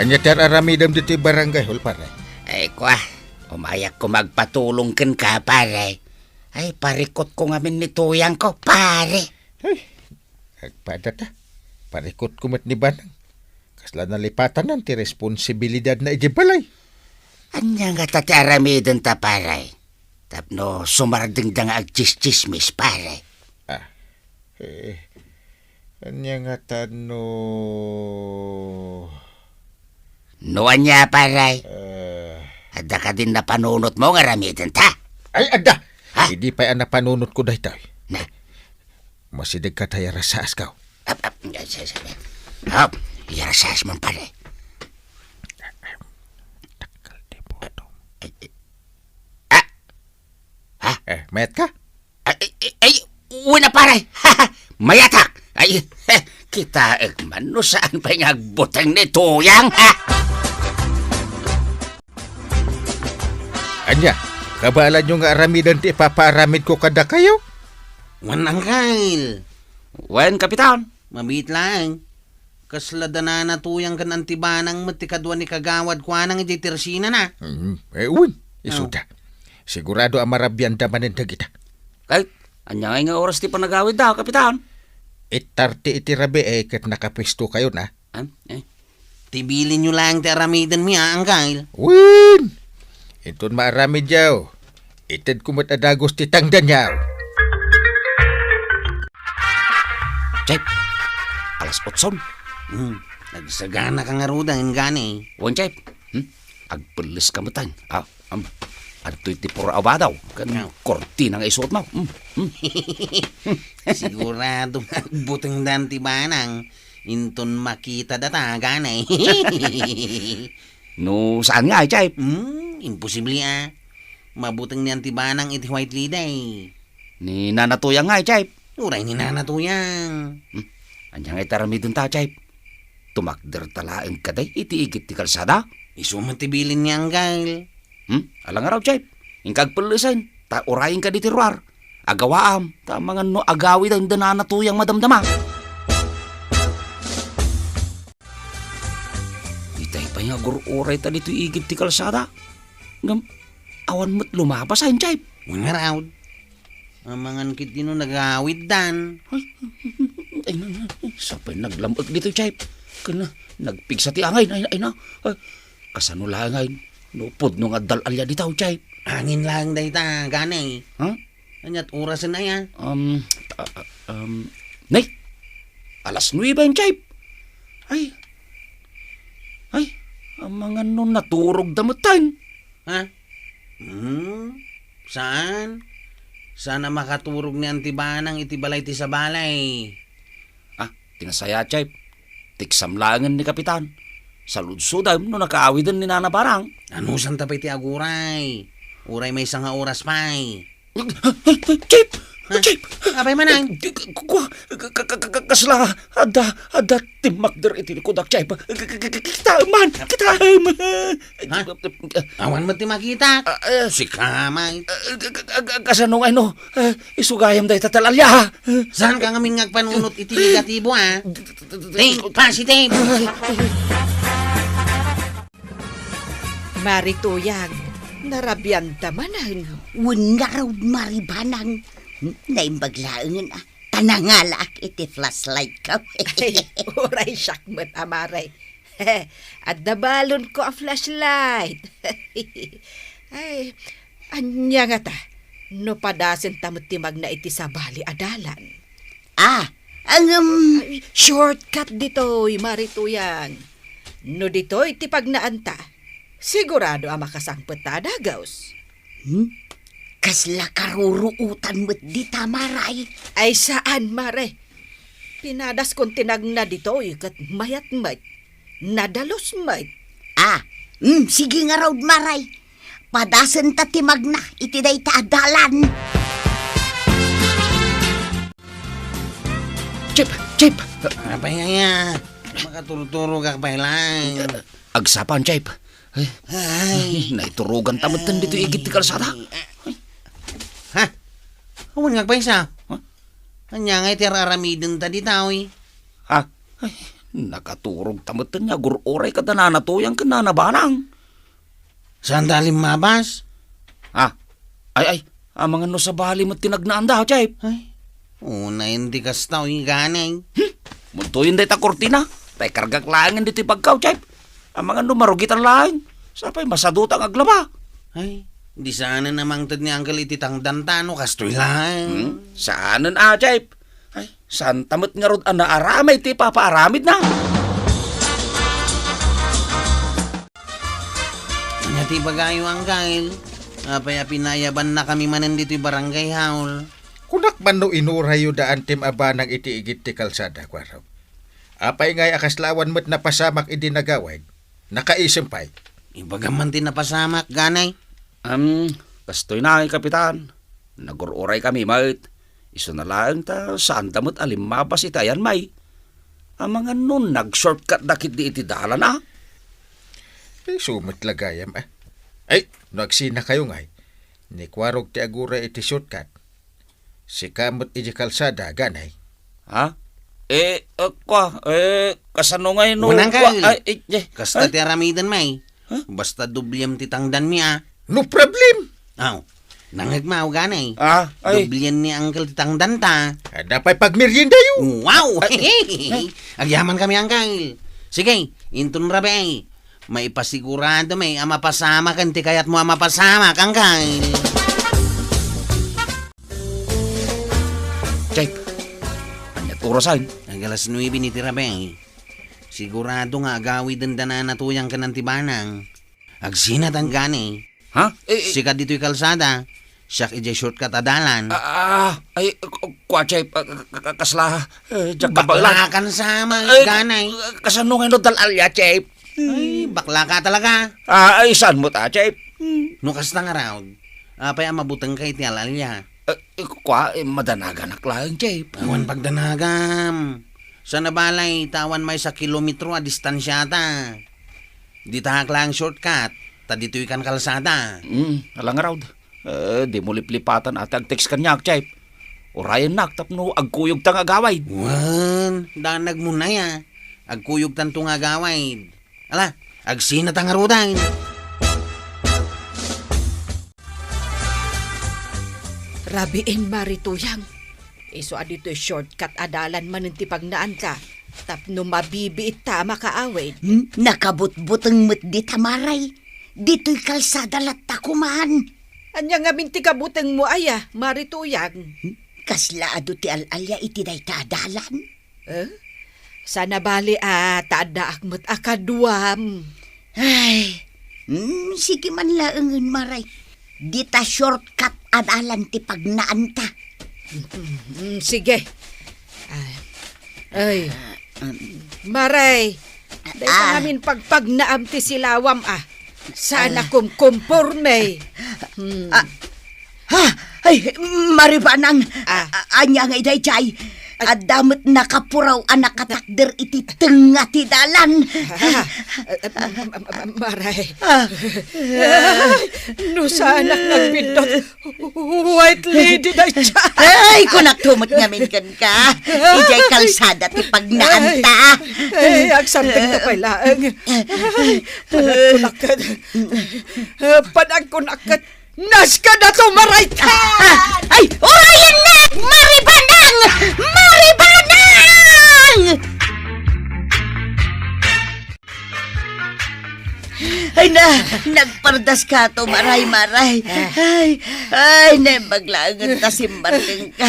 Ania ti ar-aramidem ditoy barangay hall, pare? Ay, kua, umayak ko magpatulong kenka, pare. Ay, parikot ko ngamin ni Tuyang ko, pare. Ay, agpada ta. Parikot ko met ni Banang. Kasla nalipatanan ti responsibilidadna idiay balay. Ania ngata ti aramidenta, pare? Tapno sumardengda nga agtsistsismis, pare. Ah, eh, ania ngata no... No ania, pare? Eh. Adda kadin napanunotmo nga aramidenta? Ay, adda! Ha? Idi pay a napanunotko daytoy. Na? Masidegka ta iyarasasko. Ap, ap, ay, sa, sa, ap, iyarasas man, pare. Dakkel ti butong. Ay, ay. Ah! Ha? Eh, mayat ka? Ay, ay, ay, wen a, pare. Mayatak. Ay, eh, kitaek man no saan pay nga agbuteng ni Tuyang, ha? Ania, kabaelanyo nga aramiden ti ipapaaramidko kadakayo? Wen, Angkel. Wen, Kapitan. Mabiit laeng. Kasla da Nana Tuyang ken Anti Banang met ti kadua ni Kagawad Kuanang iti tersinana. Mm, eh, wen, isuda. Sigurado a marabianda manen dagita. Ket, ania ngay nga oras ti panagawidda, Kapitan? Eight thirty iti rabii, eh, ket nakapuestokayo na. An? Eh? Ti bilinyo laeng ti aramidenmi, a, Angkel. Wen! Inton maaramidyo, itedko met a dagus ti tangdanyo. Chef, alas otson. Hmm, nagsaganaka ngaruden, gani. Wen, Chef. Hmm? Agpelles ka met, ah. Am, adtoy ti puro abadaw ken kortina nga isuotmo. Mm, mm. Sigurado nga agbuteng da Anti Banang inton makita data, gani. No saan nga, Chef? Hmm, imposible, ah. Mabuteng ni Anti Banang iti White Lady. Ni Nana Tuyang nga, Chef? Uray ni Nana Tuyang. Hmm, ania nga itaramiden ta, Chef? Tumakder ta laeng kadi iti igid ti kalsada? Isu met ti bilin ni Angkel. Hmm? Ala ngarud, Chef. Inka agpellesen, ta urayen kadi ti ruar. Agawaam, ta amangan no agawiden da Nana Tuyang madamdama. Itay pay nga agur-uray ta ditoy igid ti kalsada. Ngem, awan met lumabas, ay, Chef. Wen ngarud. Amangan ketdi no nagawiddan. Ay, ay, na, na, sapay naglam-ek ditoy, Chef. Ken nagpigsa ti angin, ay, ay, na. Ay, kasano laeng, ay, no pudno nga dal-alia ditoy, Chef? Angin laeng dayta, gani. Ha? Ania't orasen aya? Um, ah, ah, um, nay, alas nuebe, Chef. Ay, ay, amangan no naturog da met, ay. Ha? Hmm? Saan? Saan a makaturog ni Anti Banang iti balay ti sabali. Ah, ti nasayaat, Chief. Teksam laengen ni Kapitan. Saludsodem no nakaawiden ni Nana Banang. Anusanta pay ti aguray? Uray maysa nga oras pay. Chief! Ha? Chief! Apay manen? Kua, ka-, ka-, ka-, ka-, kasla, adda, adda timmakder iti likudak, Chief. K-, k-, k-, k-, kitaem man, kitaem. Ha? Awan met ti makitak. Ah, ah. Sika man. Ah, ka-, ka-, ka-, ka-, kasano nga ino? Ah, isu gayam dayta tal-alia, ha? Saan ka ngamin nga agpanunot iti negatibo, ha? Think positive. Mari Tuyang, narabianta manen. Wen ngarud, Mari Banang. Naimbag laengen, ah. Ta nangalaak iti flashlight ko. Ay, uray siak met a, Mare. Adda balonko a flashlight. Ay, ania ngata no padasenta met ti magna iti sabali a dalan? Ah, ngem, ay, shortcut ditoy, Mari Tuyang. No ditoy ti pagnaanta, sigurado a makasangpet ta a dagus. Hmm? Kasla karuruotan met dita, Mare. Ay, saan, Mare. Pinadaskon ti nagna ditoy ket mayat met. Nadalus met. Ah, hmm, sige ngarud, Mare. Padasenta ti magna iti dayta a dalan. Chief! Chief! Apay aya? Makaturturogak pay laeng. Agsapa, Chief. Ay. Ay. Naituroganta metten ditoy igid ti kalsada. Ha? Awan nga agpaysa? Ha? Ania nga iti ar-aramidenta ditoy? Ha? Ay, nakaturogta metten nga agur-uray kada Nana Tuyang ken Nana Banang. Saanta a limmabas? Ah, ay, ay, amangan no sabali met ti nagnaanda, Chief. Ay, unayen ti kasta, uy, gani. Hmm, muntoyen dayta kurtina. Ta ikargak laengen ditoy bagko, Chief. Amangan no marugitan laeng. Sapay masaduta nga aglaba. Ay, di saanen a mangted ni Uncle iti tangdanta no kastoy laeng. Hmm, saanen a, Chief. Ay, saanta met ngarud a naaramid ti ipapaaramidna. Ania ti ibagayo, Uncle? Apay a pinayabannakami manen ditoy barangay hall? Kunak man no inurayyo da Antim a Banang iti igid ti kalsada, kuarok. Apay ngay a kasla awan met napasamak idi nagawid? Nakaisem pay. Ibagam man ti napasamak, gani. Am, kastoy na, Kapitan. Nagur-uray kami met. Isuna laeng ta saanda met a limmabas iti ayan, may. Amangan no nag-shortcut da ketdi iti dalan, a? Isu met la gayam, a. Ay, no agsinakayo ngay, ni kuarok ti aguray iti shortcut. Sika met iti kalsada, gani. Ha? Eh, eh, kua, eh, kasano ngay no, Unang kua, kal. Ay, eh, eh, Kasta ay. Ti aramiden, may. Ha? Basta dubliem ti tangdanmi, a. No problem. Aw, nangngegmo, gani. Ah, ay. Dublien ni Uncle ti tangdanta. Adda pay pagmeriendayo. Wow! Ay, ay. Agyamankami, Uncle. Sige, inton rabii. Maipasiguradom a mapasamaken ti kayatmo a mapasamak, Uncle. Chief, ania ti orasen? Ag-alas nuebe iti rabii. Sigurado nga agawiden da Nana Tuyang ken Anti Banang. Agsinatan gani. Ha? Eh, eh. Sika ditoy kalsada. Siak idiay shortcut a dalan. Ah, ah, ay, k-, kua, Chief, ah, k-, k-, kasla, eh, diak kabaelan. Baklakan sa, ma-, Ay, gani. Kasano ngay no dal-alia, Chief? Ay, bakla ka talaga. Ah, ay, saan met a, Chief? Hmm. No kasta ngarud, apay a mabutengka iti al-alia? Eh, eh, kua, eh, madanaganak laeng, Chief. Awan pagdanagam. Saan a balay, ta awan maysa kilometro a distansiata. Ditaak laeng shortcut, ta ditoykan kalsada. Hmm, ala ngarud. Eh, dimo liplipatan a ti agtext kaniak, Chief. Urayennak tapno agkuyogta nga agawid. Wen, danagmo nay a. Agkuyogtanto nga agawid. Ala, agsinatan ngaruden. Rabiin, Mari Tuyang. Isu a ditoy shortcut a dalan manen ti pagnaanka, tapno mabibiitta a makaawid. Hmm? Nakabutbuteng met dita, Mari. Ditoy kalsada latta koman. Ania ngamin ti kabutengmo aya, Mari Tuyang? Hmm? Kasla adu ti al-alia iti dayta a dalan? Eh? Saan a bali a ta addaak met a kaduam. Ay, hmm, sige man laengen, Mari. Dita shortcut adalan ti pagnaanta. Mm, sige. Ay. Ay. Ah, um, Maray, dayta Ah. ngamin pagpagnaam ti silawam, ah. Saan Ah. a kumkumporme. Hmm. Ah. Ha? Ay, Maribanang. Ah. A-, ania ngay daydiay? Ay. Adda met nakapuraw a nakatakder iti tengnga ti dalan. Ah, ah, ah, ah, Maray. Ah. Ay, no saanak nga agbiddut, White Lady dayta. Ay, kunakto met ngamin kenka. Idiay kalsada ti pagnaanta. Ay, ay, agsardengta pay laeng. Ay, panagkunak ket, panagkunak ket, naskadato, Maray ta! Ah, ay, urayennak, Maribanang! Maribanang! Ay na, nagpardaskato, Maray, Maray. Ah. Ay, ay, naimbag laeng ta simmarkengka.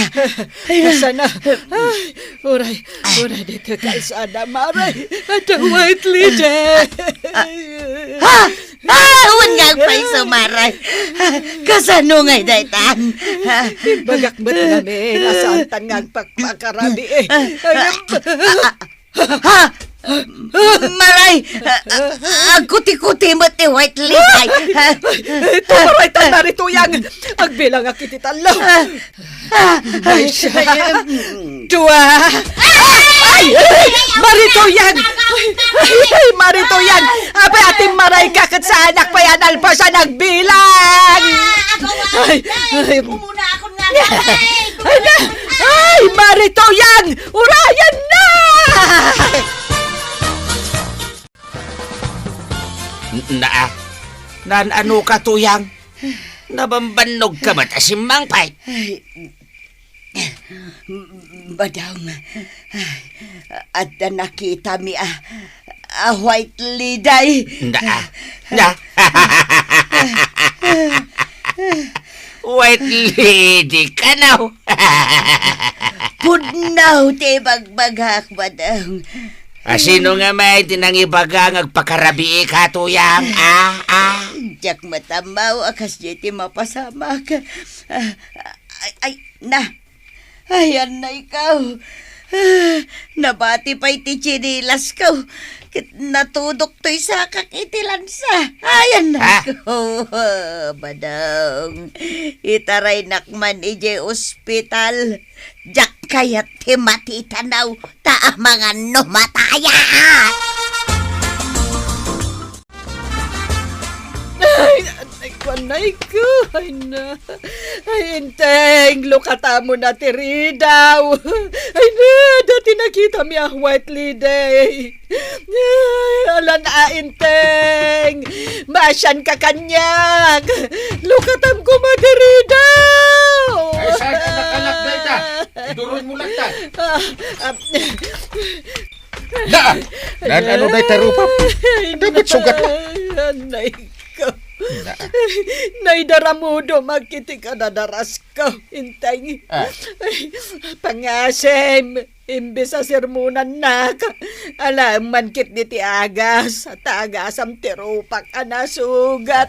Ay, Kasana? Ay, uray, uray, ditoy kalsada, Maray. Adda White Lady. Ah, ah, ah, wen nga agpayso, Maray. Kasano ngay daytan? Imbagak met ngamin a saantan nga agpakpakarabii. Ay, ah, ah, Ha? Maray! Ah, ah, agkuti-kuti met ti White Lady. Ay, ay, ay, tumaray ta, Mari Tuyang. Agbilangak iti tallo. Ah, ah, ay, ay, ay, mm. Dua. Ay, ay, Mari Tuyang. Ay, ay, Mari Tuyang. Apay, atim, Maray ka ket saanak pay a nalpasan agbilang. Ay, ay. Ay, na! Ay, Mari Tuyang! Urayan na! N-, naa. Naan-ano ka, Tuyang? Nabambannog ka met a simmangpet? Ay, Badong, adda nakitami a, a White Lady. Na, na. White Lady kano? Pudno ti ibagbagak, Badong. A, sino nga may ti nangibaga nga agpakarabii ka, Tuyang? Ah, ah. Diak matammaw a kasdiay ti mapasamak. Ah, ay, ay, na. Ay, annay ko. Ah, nabati pay ti tsinilasko. Ket natudok toy sakak iti lansa. Ay, annay ko. Badong. Itaraynak man idiay ospital. Diak kayat ti matitanaw ta amangan no matayak. Ay, annay ko, annay ko. Ay na. Ay, Enteng, lukatamon a ti ridaw. Ay na, dati nakitami a White Lady. Ay, alan a, Enteng. Maasianka kaniak. Lukatam koma ti ridaw. Ay, saan ka nakalak dayta? Iduron mo laktan. Ah, ah. Na! Nan-ano dayta rupa? Ay, dapat sugat. Annay ko. Na. Naidaramudo makiti kadadarasko, Enteng. Ah. Ay, pangasim, imbes a sermonannak, alaem man ketdi ti agas, ta agasam ti rupak a nasugat.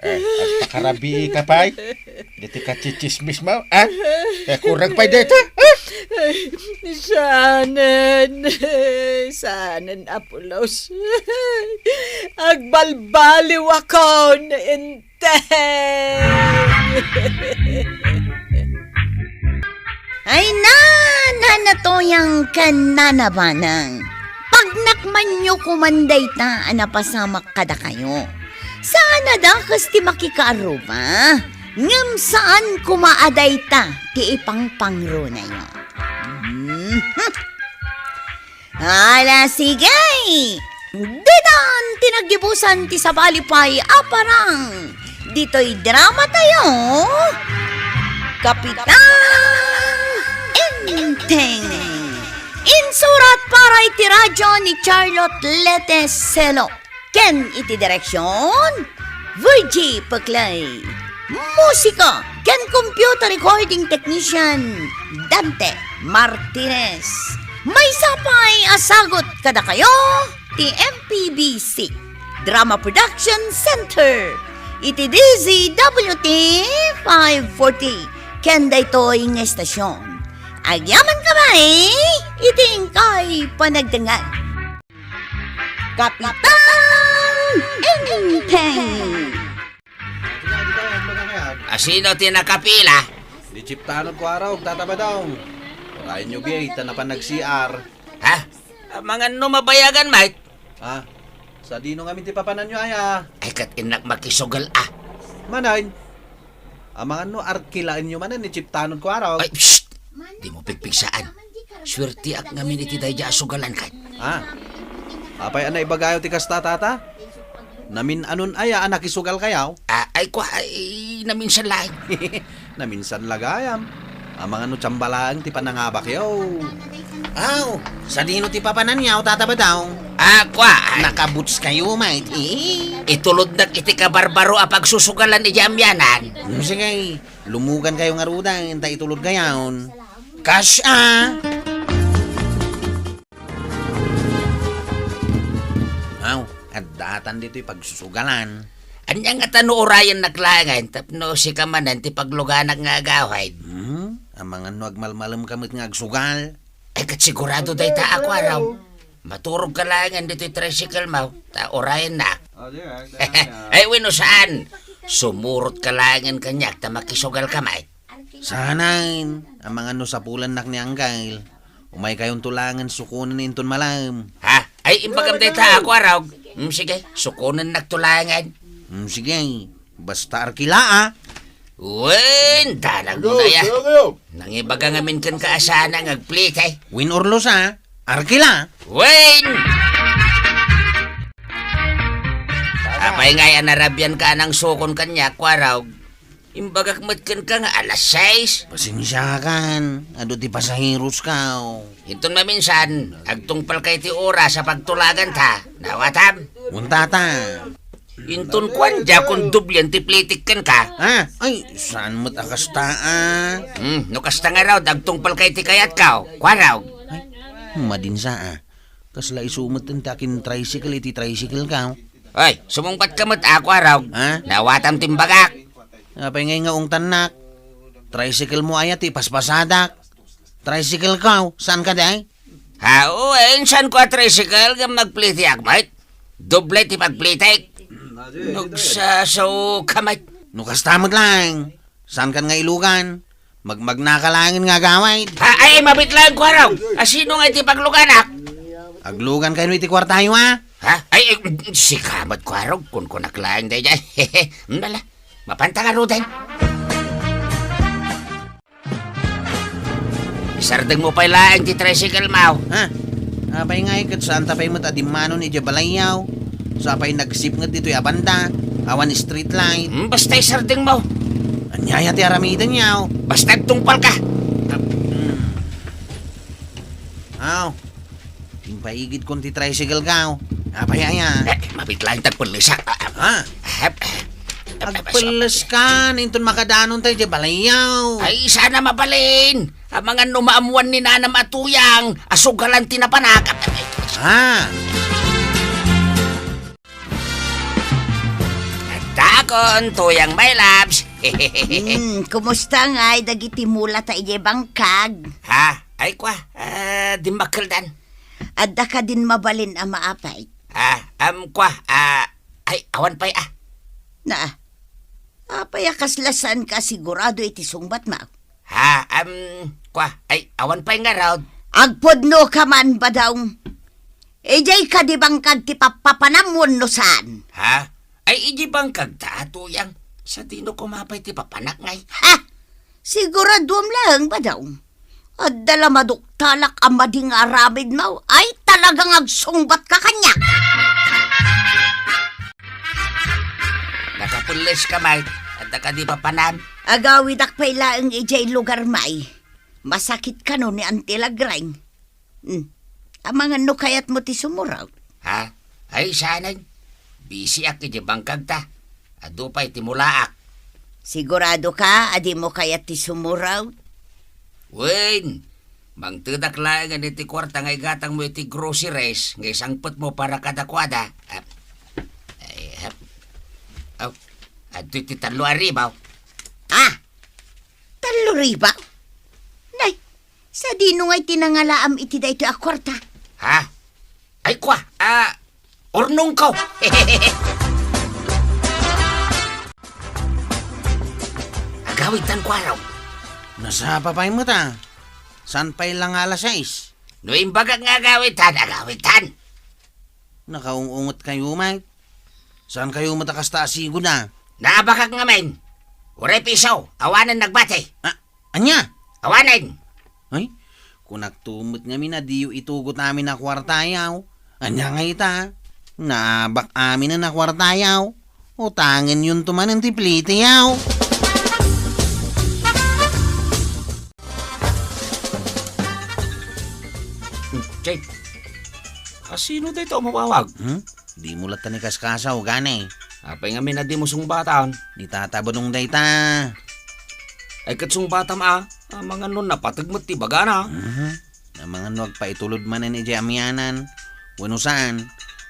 Eh, agpakarabii ka pay? Diti kachichismis mo, ah? Eh, kurang pay deta, ah? Ay, saanen. Saanen a pulos. Agbalbaliwakon, Enteng. Ay na, Nana Tuyang ken Nana Banang. Pagnakmanyo koman dayta a napasamak kadakayo. Saan a dakes ti makikaarruba, ngem saan koma a dayta ti ipangpangrunayo. Mhm. Ala, sige! Ditan ti naggibusan ti sabali pay a parang ditoy drama tayo, Kapitan Enteng. Insurat para iti radyo ni Charlotte Lete Selo ken iti direksyon, Virgie Peclay. Musika ken computer recording technician, Dante Martinez. Maysa pay a sagut kadakayo ti M P B C Drama Production Center. Iti D Z W T five forty, ken daytoy nga estasyon, agyaman kami iti inkay panagdengngeg. Kapitan Enteng! Asino ti nakapila? Ni Chief Tanod Kuarog, Tata Badong. Urayenyo biay, ta napan nag-C R. Ha? Amangan no mabayagan, Mike? Ha? Sadino ngamin ti papananyo, aya? Ay, ket innak makisugal, a. Manen? Amangan no arkilaenyo manen ni Chief Tanod Kuarog? Ay, psst! Dimo pigpigsaan. Suertiak ngamin iti daydiay a sugalan, ket. Ha? Apay a naibagayo ti kasta, Tata? Namin-anon aya a nakisugalkayo? A, ay, kua, ay, naminsan laeng. Naminsan la gayam. Amangan no tsamba laeng ti panangabakyo. Aw, sadino ti papananyo, Tata Badong? A, kua, ay. Nakabootskayo, mait, eh? Itulodnak iti kabarbaro a pagsusugalan idiay amianan. Hmm, sige, lumugankayo ngaruden, ta itulodkayon. Kasla! Aw, addatan ditoy pagsusugalan. Ania ngata no urayennak laengen tapno sika manen ti pagluganak nga agawid? Hmm? Amangan no agmalmalemka met nga agsugal? Ay, ket sigurado dayta a Kuarog. Maturogka laengen ditoy tricycle mo, ta urayennak. Oh, di ba? Ay, wenno saan? Sumurotka laengen kaniak ta makisugalka met. Saanen, amangan no sapulannak ni Angkel. Umaykayonto laengen sukonen inton malem. Ha? Ay, imbagam dayta a Kuarog. Hmm, sige, sukonennakto laengen. Hmm, sige, basta arkila, a. Wen, dalag mo na ya. Nangibaga ngamin kenka a saan nga agplete. Wen, Orlos, a. Arkila. Wen! Apay ngay a narabianka a nangsukon kaniak, Kuarog? Imbagak met kenka nga alas sais. Pasensiakan, adu ti pasaherosko. Inton maminsan, agtungpalka iti oras a pagtulaganta. Nawatam? Wen, Tata. Inton kuan, diakon doblian ti plitek kenka. A, ay, saan met a kasta, a? Hmm, no kasta ngarud, agtungpalka iti kayatko. Kuarog. Ay, madinsa, a. Kasla isu met ti akin-tricycle iti tricycle-ko. Ay, sumungbatka met a, Kuarog. Ha? Nawatam ti imbagak. Apay ngay nga ungtannak? Tricycle mo aya ti ipaspasadak? Tricycle-ko, saan kadi? Ha, o, eh, insan ko a tricycle ngem nagplitiak met. Doble ti pagplitek. Nagsasaoka met. No kasta met laeng, saankan nga ilugan? Magmagnaka laengen nga agawid. Ha, ay, mabit laeng, Kuarog. Asino nga iti pagluganak? Aglugan kayno iti kuartayo, a? Ha? Ay, eh, sika met, Kuarog, kunkunak laeng daydiay. Dala, mapanta ngaruden. Isardeng mo pay laeng ti tricycle mo. Ha? Apay ngay, ket saanta pay met a dimmanon idiay balayyo. Sa pay nagsipnget ditoy a banda, awan street light. Hmm, basta isardeng mo. Ania aya ti aramiden, yaw? Basta agtungpalka. Hmm. Aw, impaigidkon ti tricycle-ko. Apay aya? Eh, mabit laeng ti agpellesak. Ah, ah. Ha? Hep, hep. Agpelleskan, inton makadanon tayo idiay balayyo. Ay, saan a mabalin. Amangan no maammuan ni nanam a tuyang a sugalan ti napanak. Ha? Dakon, tuyang, my loves. Hmm, kumusta ngay dagiti mulata idiay bangkag? Ha? Ay, kua, ah, dimmakkeldan. Adda kadin mabalin a maapay? Ah, am, kua, ah, ay, awan pay, ah. Na, apay a kasla saanka a sigurado iti sungbatmo? Ha, am, kua, ay, awan pay ngarud. Agpudnoka man, Badong. Idiay kadi bangkag ti pappapanam wenno saan? Ha? Ay, idiay bangkagta, tuyang. Sadino koma pay ti papanak ngay? Ha? Siguraduem laeng, Badong. Adda la maduktalak a madi nga aramidmo. Ay, talagang agsungbatka kaniak. Nakapelleska, Mike. Adda kadi papanam? Agawidak pay laeng idiay lugar, May. Masakit kano ni Auntie Lagreng. Hmm. Amangan no kayatmo ti sumurot. Ha? Ay, saanen. Busyak idiay bangkagta. Adu pay ti mulaak. Siguradoka a dimo kayat ti sumurot? Wen, mangtedak laengen iti kuarta nga igatangmo iti groceries nga isangpetmo para kadakuada. Ap-, ay, ap-, aw, Adtoy ti tallo a ribu. Ha? Tallo ribu? Nay, sadino ngay ti nangalaam iti daytoy a kuarta? Ha? Ay, kua, ah, urnongko. Agawidtan, Kuarog. Nasapa pay met, a. Saan pay la nga alas sais? No imbagak nga agawidtan, agawidtan. Nakaung-unget kayo, Mike. Saan kayo met a kasta a sigona? Naabakak ngamin. Uray piso, awanen nagbati. Ah, ania? Awanen. Ay, kunakto met ngamin a diyo itugot amin a kuartayo. Ania ngay ita? Naabak aminen a kuartayo. Utangennonto manen ti plitiyo. Jake, a, sino dayta a umawawag? Hmm? Dimo latta ni kaskasaw, gani. Apay ngamin a dimo sungbatan? Ni Tata Badong dayta. Ay, ket sungbatam, a. Amangan no napateg met ti bagana. Mhm. Amangan no agpaitulod manen idiay amianan. Wenno saan?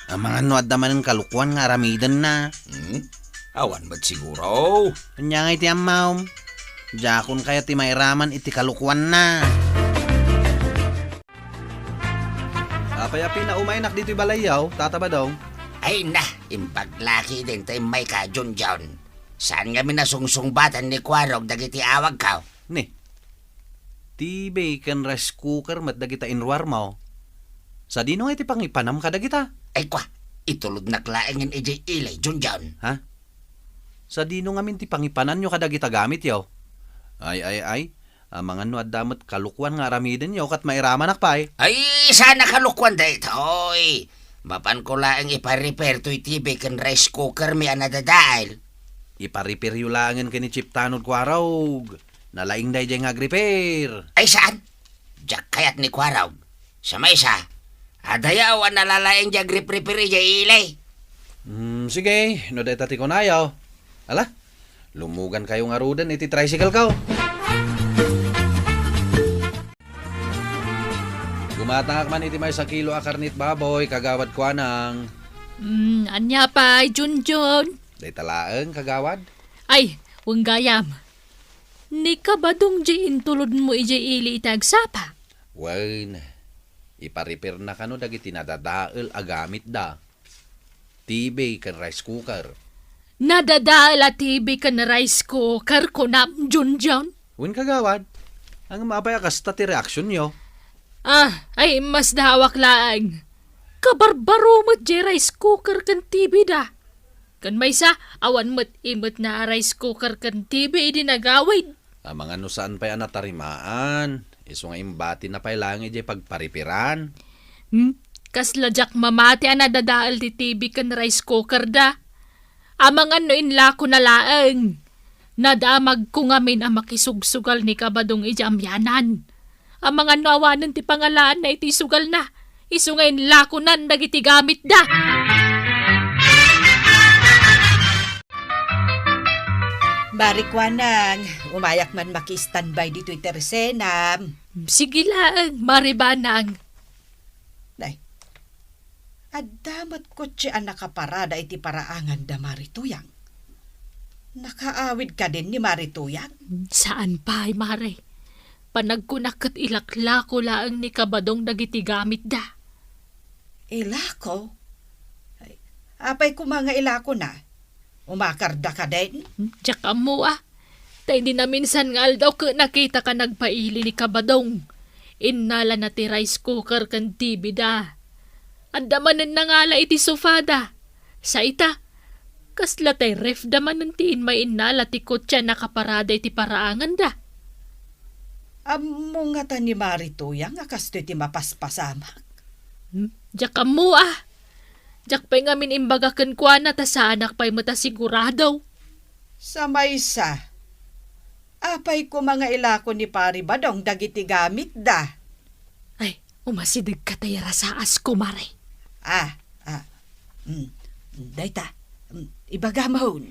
Amangan no adda manen kalokuan nga aramidenna. Hmm? Awan met siguro. Ania ngay ti ammom? Diakon kayat ti mairaman iti kalokuanna. Apay a pinaumaynak ditoy balayyo, Tata Badong? Ay na, imbag laki dayta immayka, Junjun. Saan ngamin a sungsungbatan ni Kuarog dagiti awagko? Ni, T V ken rice cooker met dagita inruarmo. Sadino ngay ti pangipanam kadagita? Ay kua, itulodnak laengen idiay ili, Junjun. Ha? Sadino ngamin ti pangipananyo kadagita gamityo? Ay, ay, ay. Amangan no adda met kalokuan nga aramidenyo ket mairamanak pay. Ay, saan a kalokuan daytoy. Mapanko laeng ipa-repair toy T V ken rice cooker mi a nadadael. Ipa-repairyo laengen ken ni Chief Tanod Kuarog. Nalaing daydiay nga agrepair. Ay, saan? Diak kayat ni Kuarog. Sa maysa, adayaw a nalalaing diay agrepair idiay ili. Hmm, sige, no dayta ti kunayo. Ala, lumugankayo ngaruden iti tricycle ko. Gumatangak man iti maysa kilo a karnit baboy, Kagawad Kuanang. Hmm, ania pay, Junjun? Dayta laeng, Kagawad. Ay, wen gayam. Ni Kabadong diay intulodmo idiay ili iti agsapa? Wen, ipa-repairna kano dagiti nadadael a gamitda. T V ken rice cooker. Nadadael a T V ken rice cooker, kunam, Junjun? Wen, Kagawad. Ngem apay a kasta ti reaksionyo? Ah, ay, immasdawak laeng. Kabarbaro met diay rice cooker ken T V da. Ken maysa, awan met imetna a rice cooker ken T V idi nagawid. Amangan no saan pay a natarimaan, isu nga imbatina pay laeng idiay pagparipiran. Hmm? Kasla diak mamati a nadadael ti T V ken rice cooker da. Amangan no inlakona laeng. Nadamagko ngamin a makisugsugal ni Kabadong idiay amianan. Amangan no awanen ti pangalaanna iti sugalna, isu nga inlakonan dagiti gamitda. Mari Kuanang, umayak man maki-standby ditoy tersenam. Sige laeng, Mari Banang. Nay, adda met kotse a nakaparada iti paraangan da Mari Tuyang. Nakaawid kadin ni Mari Tuyang? Saan pay, Mari. Panagkunak ket ilaklako laeng ni Kabadong dagiti gamitda. Ilako? Ay, apay koma nga ilakona? Umakarda kadin? Hmm, diak ammo a. Ta idi naminsan nga aldaw ket nakitaka nagpaili ni Kabadong. Innalana ti rice cooker ken T V da. Adda manen nangala iti sofada. Sa ita, kasla tay ref da manen ti immay innala ti kotse a nakaparada iti paraanganda. Ammo ngata ni Mari Tuyang a kastoy ti mapaspasamak? Hmm, diak ammo a. Diak pay ngamin imbaga kenkuana ta saanak pay met a sigurado. Sa maysa, apay koma nga ilako ni Pari Badong dagiti gamitda? Ay, umasidegka ta irasaas, kumare. Ah, ah, mm, dayta, mm, ibagamon.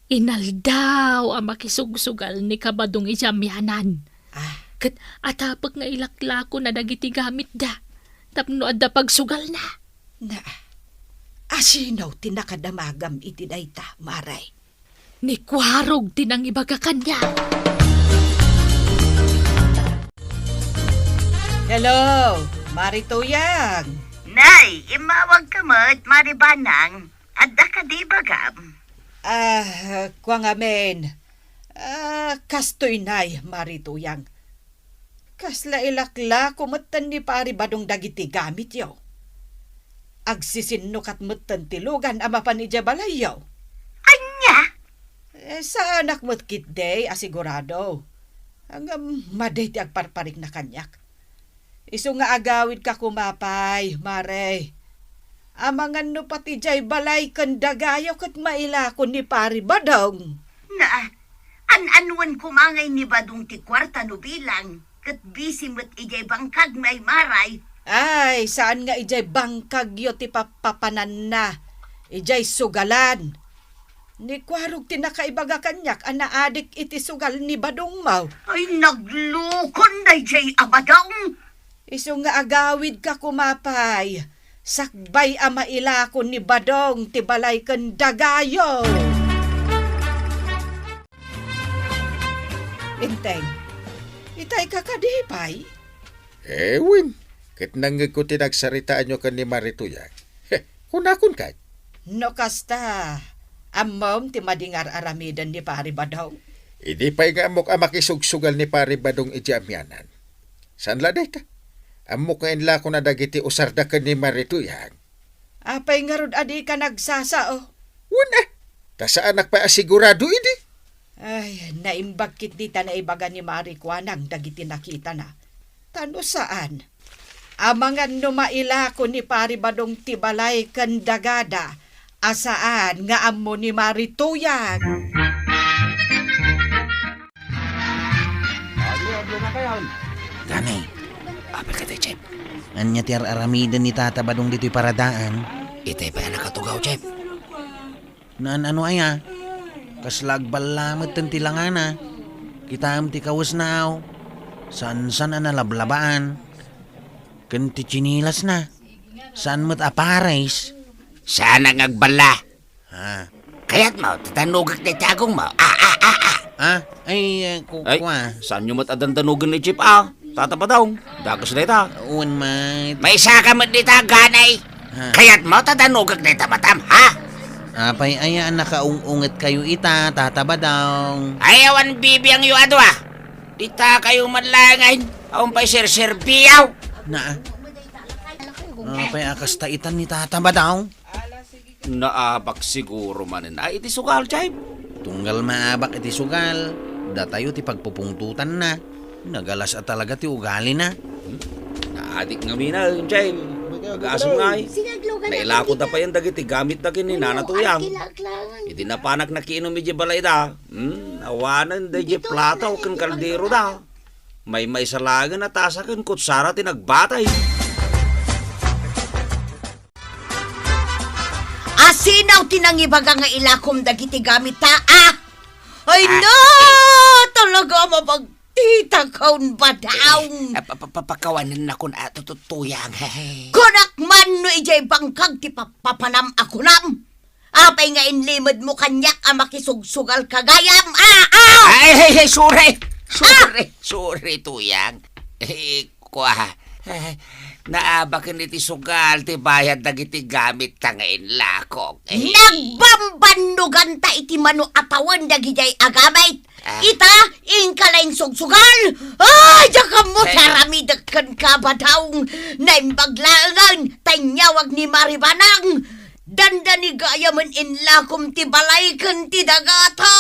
Inaldaw a makisugsugal ni Kabadong iti amianan. Ah. Ket atapek nga ilaklakona dagiti gamitda tapno adda pagsugalna. Na, asino ti nakadamagam iti dayta, Mare? Ni Kuarog ti nangibaga kaniak. Hello, Mari Tuyang. Nay, immawag ka met, Mari Banang. Adda kadi ibagam? Ah, kua ngamin. Ah, kastoy nay, Mari Tuyang. Kasla ilaklako metten ni Pari Badong dagiti gamityo. Agsisinnukat metten ti lugan a mapan idiay balayyo. Ania? Eh, saanak met ketdi a sigurado. Ngem madi ti agparparikna kaniak. Isu nga agawidka koma pay, Mare. Amangan no pati diay balay ken dagayo ket mailako ni Pari Badong. Na, an-anuen koma ngay ni Badong ti kuarta no bilang, ket bisi met idiay bangkag, Nay Maray. Ay, saan nga idiay bangkagyo ti papapananna, idiay sugalan. Ni Kuarog ti nakaibaga kaniak a naadik iti sugal ni Badongmo. Ay, naglukon daydiay a Badong! Isu nga agawidka koma pay, sakbay a mailako ni Badong ti balay ken dagayo. Enteng, itayka kadi pay? Eh, wen, ket nangngegko ti nagsaritaanyo ken ni Mari Tuyang. He, kunakon kadi? No kasta, ammom ti madi nga ar-aramiden ni Pari Badong? Idi pay nga ammok a makisugsugal ni Pari Badong idiay amianan. Saan la dayta? Ammok nga inlakona dagiti usarda ken ni Mari Tuyang. Apay ngarud a dika nagsasao? Wen a, ta saanak pay a sigurado idi. Ay, naimbag ketdi ta naibaga ni Mari Kuanang dagiti nakitana. Ta no saan, amangan no mailako ni Pari Badong ti balay ken dagada a saan nga ammo ni Mari Tuyang. Gani, apay ka, Chep? Ania ti ar-aramiden ni Tata Badong ditoy paradaan? Itay pay a nakatugaw, Chep. Naan-ano aya? Kasla agballa metten ti langana. Kitaem ti kawesna, aw. Saan-saan a nalablabaan. Ken ti tsinilasna. Saan met a pares. Saan nga agballa. Ha? Kayatmo, tadanogek dayta agongmo. Ah, ah, ah, ah. Ha? Ay, eh, ku-, Ay, kua. Saanyo met a dandanogen ni Chip, a? Tata Badong, dakes dayta. Wen met. Maisaka met dita, ganay. Ha? Kayatmo, tadanogek dayta matam, ha? Apay aya a nakaung-ungetkayo ita, Tata Badong? Ay, awan bibiangyo a dua. Ditakayo man laengen. Awan pay serserbiaw. Na. Apay a kasta itan ni Tata Badong? Naabak siguro manen a iti sugal, Jaime. Tunggal maabak iti sugal, datayo ti pagpupungtotanna. Nagalas a talaga ti ugalina. Hmm? Naadik ngamin a, Jaime. Agasem ngay. Nailako da payen dagiti gamitda ken ni Nana Tuyang. Idi napanak nakiinum idiay balayda, hmm, awanen daydiay plato ken kaldero da. Maymaysa laengen a tasa ken kutsara ti nagbatay. Asino ti nangibaga nga ilakom dagiti gamitta, a? Ay, ah, no! Talaga, mabagtita kaon ba daw? Eh, ah, pa-, pa-, pa-, pakawanennakon a tututuyang, he. Kunak man no idiay bangkag ti papapanam a kunam. Apay nga inlimedmo kaniak a makisugsugal ka gayam, a? A? Ay, ay, ay, sorry. Sorry, sorry, tuyang. Eh, Kua, eh, naabaken iti sugal ti bayad dagiti gamitta nga inlakok. Eh. Nagbambannoganta iti mano a tawen dagidiay a gamit. Ah. Ita, inka la insugsugal. Ay, diak ammo ti aramidek kenka, Badong. Naimbag laengen ta inyawag ni Maribanang. Dandani gayamen inlakom ti balay ken ti dagata.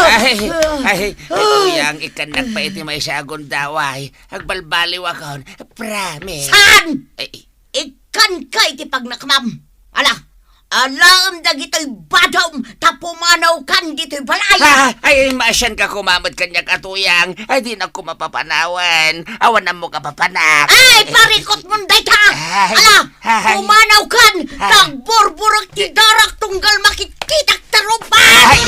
Ay, ay, ay, tuyang, ikkannak pay iti maysa a gundaway. Agbalbaliwakon. Promise. Saan? Ay, ikkanka iti pagnakmam. Ala, alaem dagitoy badom ta pumanawkan ditoy balay. Ah, ay, maasianka koma met kaniak a tuyang. Ay, dinak koma papanawen. Awan ammok a papanak. Ay, parikutmon dayta. Ay. Ala, Ay. Pumanawkan, Ay. Kagburburek ti darak tunggal makitkitak ta rupa. Ay.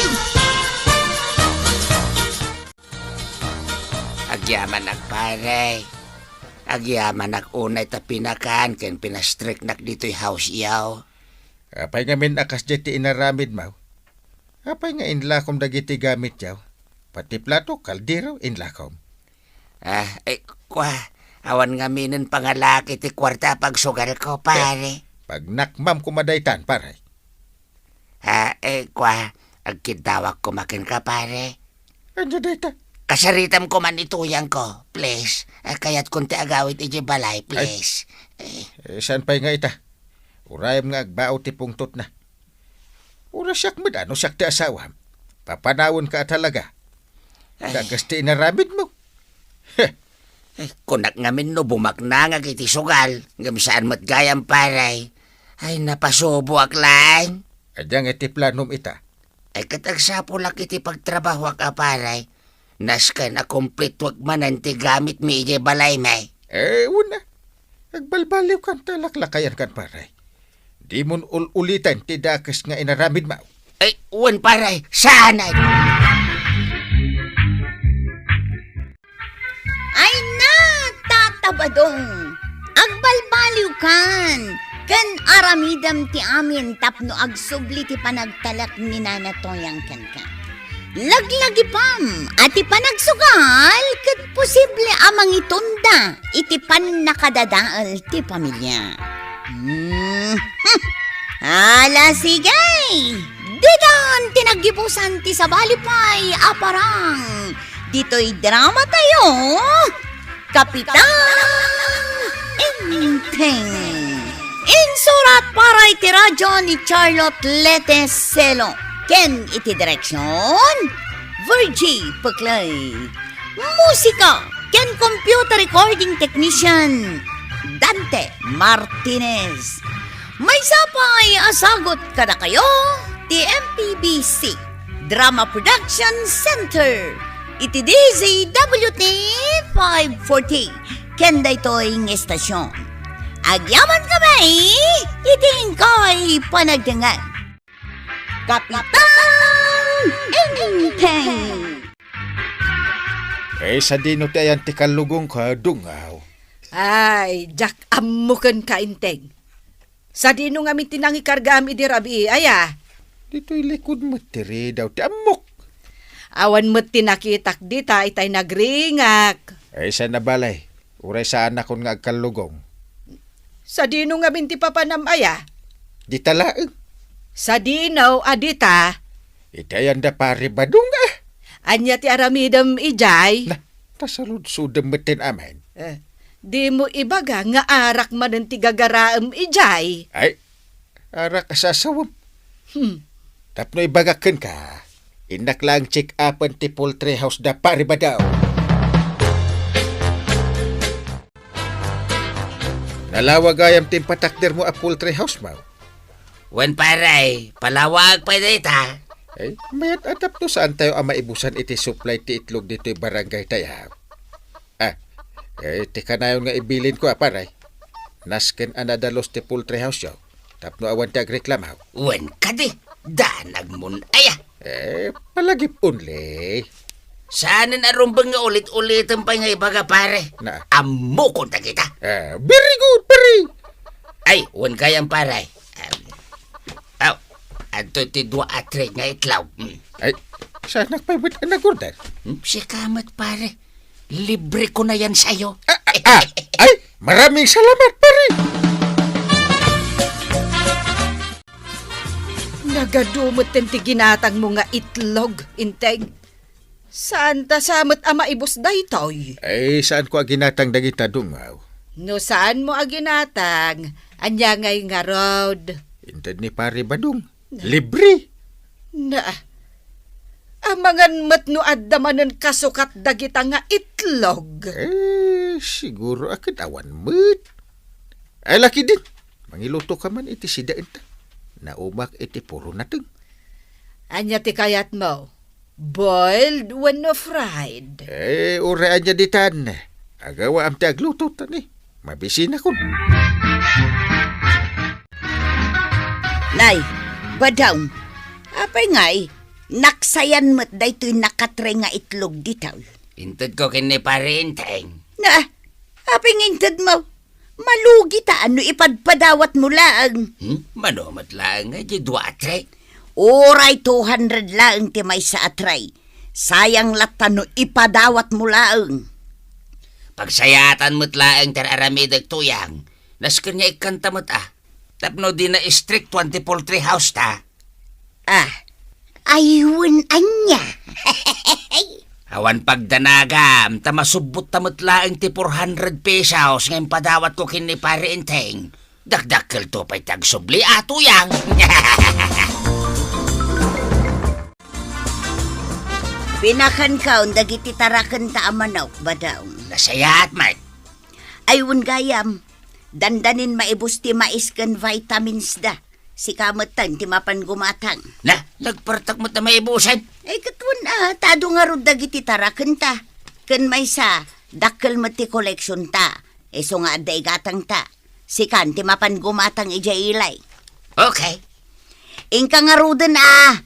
Agyamanak, pare. Agyamanak unay ta pinakan ken pinastriknak ditoy house-yo. Apay ngamin a kasdiay ti inaramidmo? Apay nga inlakom dagiti gamityo? Pati plato, kaldero, inlakom. Ah, eh, kwa, awan ngaminen pangalaki ti kuarta a pagsugalko, pare. Pagnakmam koma daytan, pare. Ah, eh, kwa, agkiddawak koma kenka, pare. Ania dayta? Kasaritam koma ni tuyangko, please. Ah, kayatkon ti agawid idiay balay, please. Eh, saan pay nga ita? Urayem nga agbao ti pungtotna. Uray siak met, no siak ti asawam. Papanawenka a talaga. Ay. Dakas ti inaramidmo. Heh. Eh, kunak ngamin no bumaknangak iti sugal, ngem saan met gayam, pare. Ay, napasuboak laeng. Ania nga iti planom ita? Ay, ket agsapulak iti pagtrabahoak a, pare. Nasken a kumpletoek manen ti gamitmi idiay balaymi. Eh, wen a. Agbalbaliwkan ta laklakayankan, pare. Dimon ul-ulitan ti dakes nga inaramidmo. Ay, wen, pare, saanen. Ay na, Tata Badong! Agbalbaliwkan ken aramidem ti amin tapno agsubli ti panagtalek ni Nana Toyang kenka. Laglagipam a ti panagsugal ket posible a mangitunda iti pannakadadael ti pamilia. Hmm. Ala, sige! Ditan ti naggibusan ti sabali pay a parang ditoy drama tayo, Kapitan Enteng. Insurat para iti radyo ni Charlotte Lete Celo ken iti direksyon, Virgie Peclay. Musika ken computer recording technician, Dante Martinez. Maysa pay a sagut kadakayo ti M P B C Drama Production Center iti D Z W T five forty ken daytoy nga estasyon. Agyaman kami iti inkoy panagdengngeg. Kapitan Enteng! Eh, sadino ti ayan ti kallugongko, Dungaw? Ay, diak ammo kenka, Enteng. Sadino ngamin ti nangikargaam idi rabii, aya? Ditoy likud met ti ridaw ti ammok. Awan met ti nakitak dita itay nagringak. Ay, saan a bale. Uray saanakon nga agkallugong. Sadino ngamin ti papanam aya? Dita laeng. Sadino a dita? Iti ayan da Pari Badong, ah. Ania ti aramidem idiay? Na, ta saludsodem metten amin. Eh, dimo ibaga nga arak manen ti gagaraem idiay? Ay, arak a sasawem. Hmm. Tapno ibagak kenka, innak laeng check-upen ti poultry house da Pari Badong. Nalawa gayam ti impatakdermo a poultry house, Maw. Wen, pare, palawaek pay dayta. Ay, mayat a tapno saantayo a maibusan iti supply ti itlog ditoy barangay tayo. Ah, eh, ti kanayon nga ibilinko a, pare. Nasken a nadalus ti poultry house yo. Tapno awan ti agreklamo. Wen kadi, danagmon aya. Eh, palagip only. Saanen a rumbeng nga ulit-ulitem pay nga ibaga, pare. Na. Ammokon dagita. Ah, very good, pare. Ay, wen gayam, pare. Um, aw, adtoy ti dua a tray nga itlog. Mm. Ay, saanak pay met a nag-order? Hmm, sika met, pare. Libre ko na yan sa'yo. Ah, ah, ah. Ay, maraming salamat, pare. Nagadu metten ti ginatangmo nga itlog, Enteng. Saanta sa met a maibus daytoy? Ay, saanko a ginatang dagita, Dungaw. No saanmo a ginatang, ania ngay ngarud? Inted ni Pare Badong. Libre! Na, amangan met no adda manen kasukat dagita nga itlog. Eh, siguro a ket awan met. Ay, lakidin. Mangiluto ka man iti sidaenta. Naumak iti puro nateng. Ania ti kayatmo? Boiled wenno fried? Eh, uray ania ditan. Agawaam ti agluto, ta ni mabisinakon. Nay, Badong, apay ngay, naksayan met daytoy nakatre nga itlog ditoy? Intedko ken ni Pare Enteng. Na, apay nga intedmo? Malugi ta no ipadpadawatmo laeng. Hmm? Mano met laeng nga di dua a tray? Uray two hundred laeng ti maysa a tray. Sayang latta no ipadawatmo laeng. Pagsayaatan met laeng ti aramidek, Tuyang. Nasken nga ikkanta met, a. Tapno dina istriktuan ti poultry house ta. Ah, ay, wen ania. Awan pagdanagam, ta masubbotta met laeng ti four hundred pesos nga impadawatko ken ni Pare Enteng. Dakdakkelto pay ti agsubli, a, Tuyang. Pinakankaon dagiti tarakenta a manok, Badong. Nasayaat met. Ay, wen gayam, dandanin maibus ti mais ken vitamins da. Sika metten ti mapan gumatang. Na, nagpartak met a maibusen. Ay, ket wen, a, ta adu ngarud dagiti tarakenta. Ken maysa, dakkel met ti koleksionta. Isu nga adda igatangta. Sikan ti mapan gumatang idiay ilay. Okay. Inka ngaruden, a.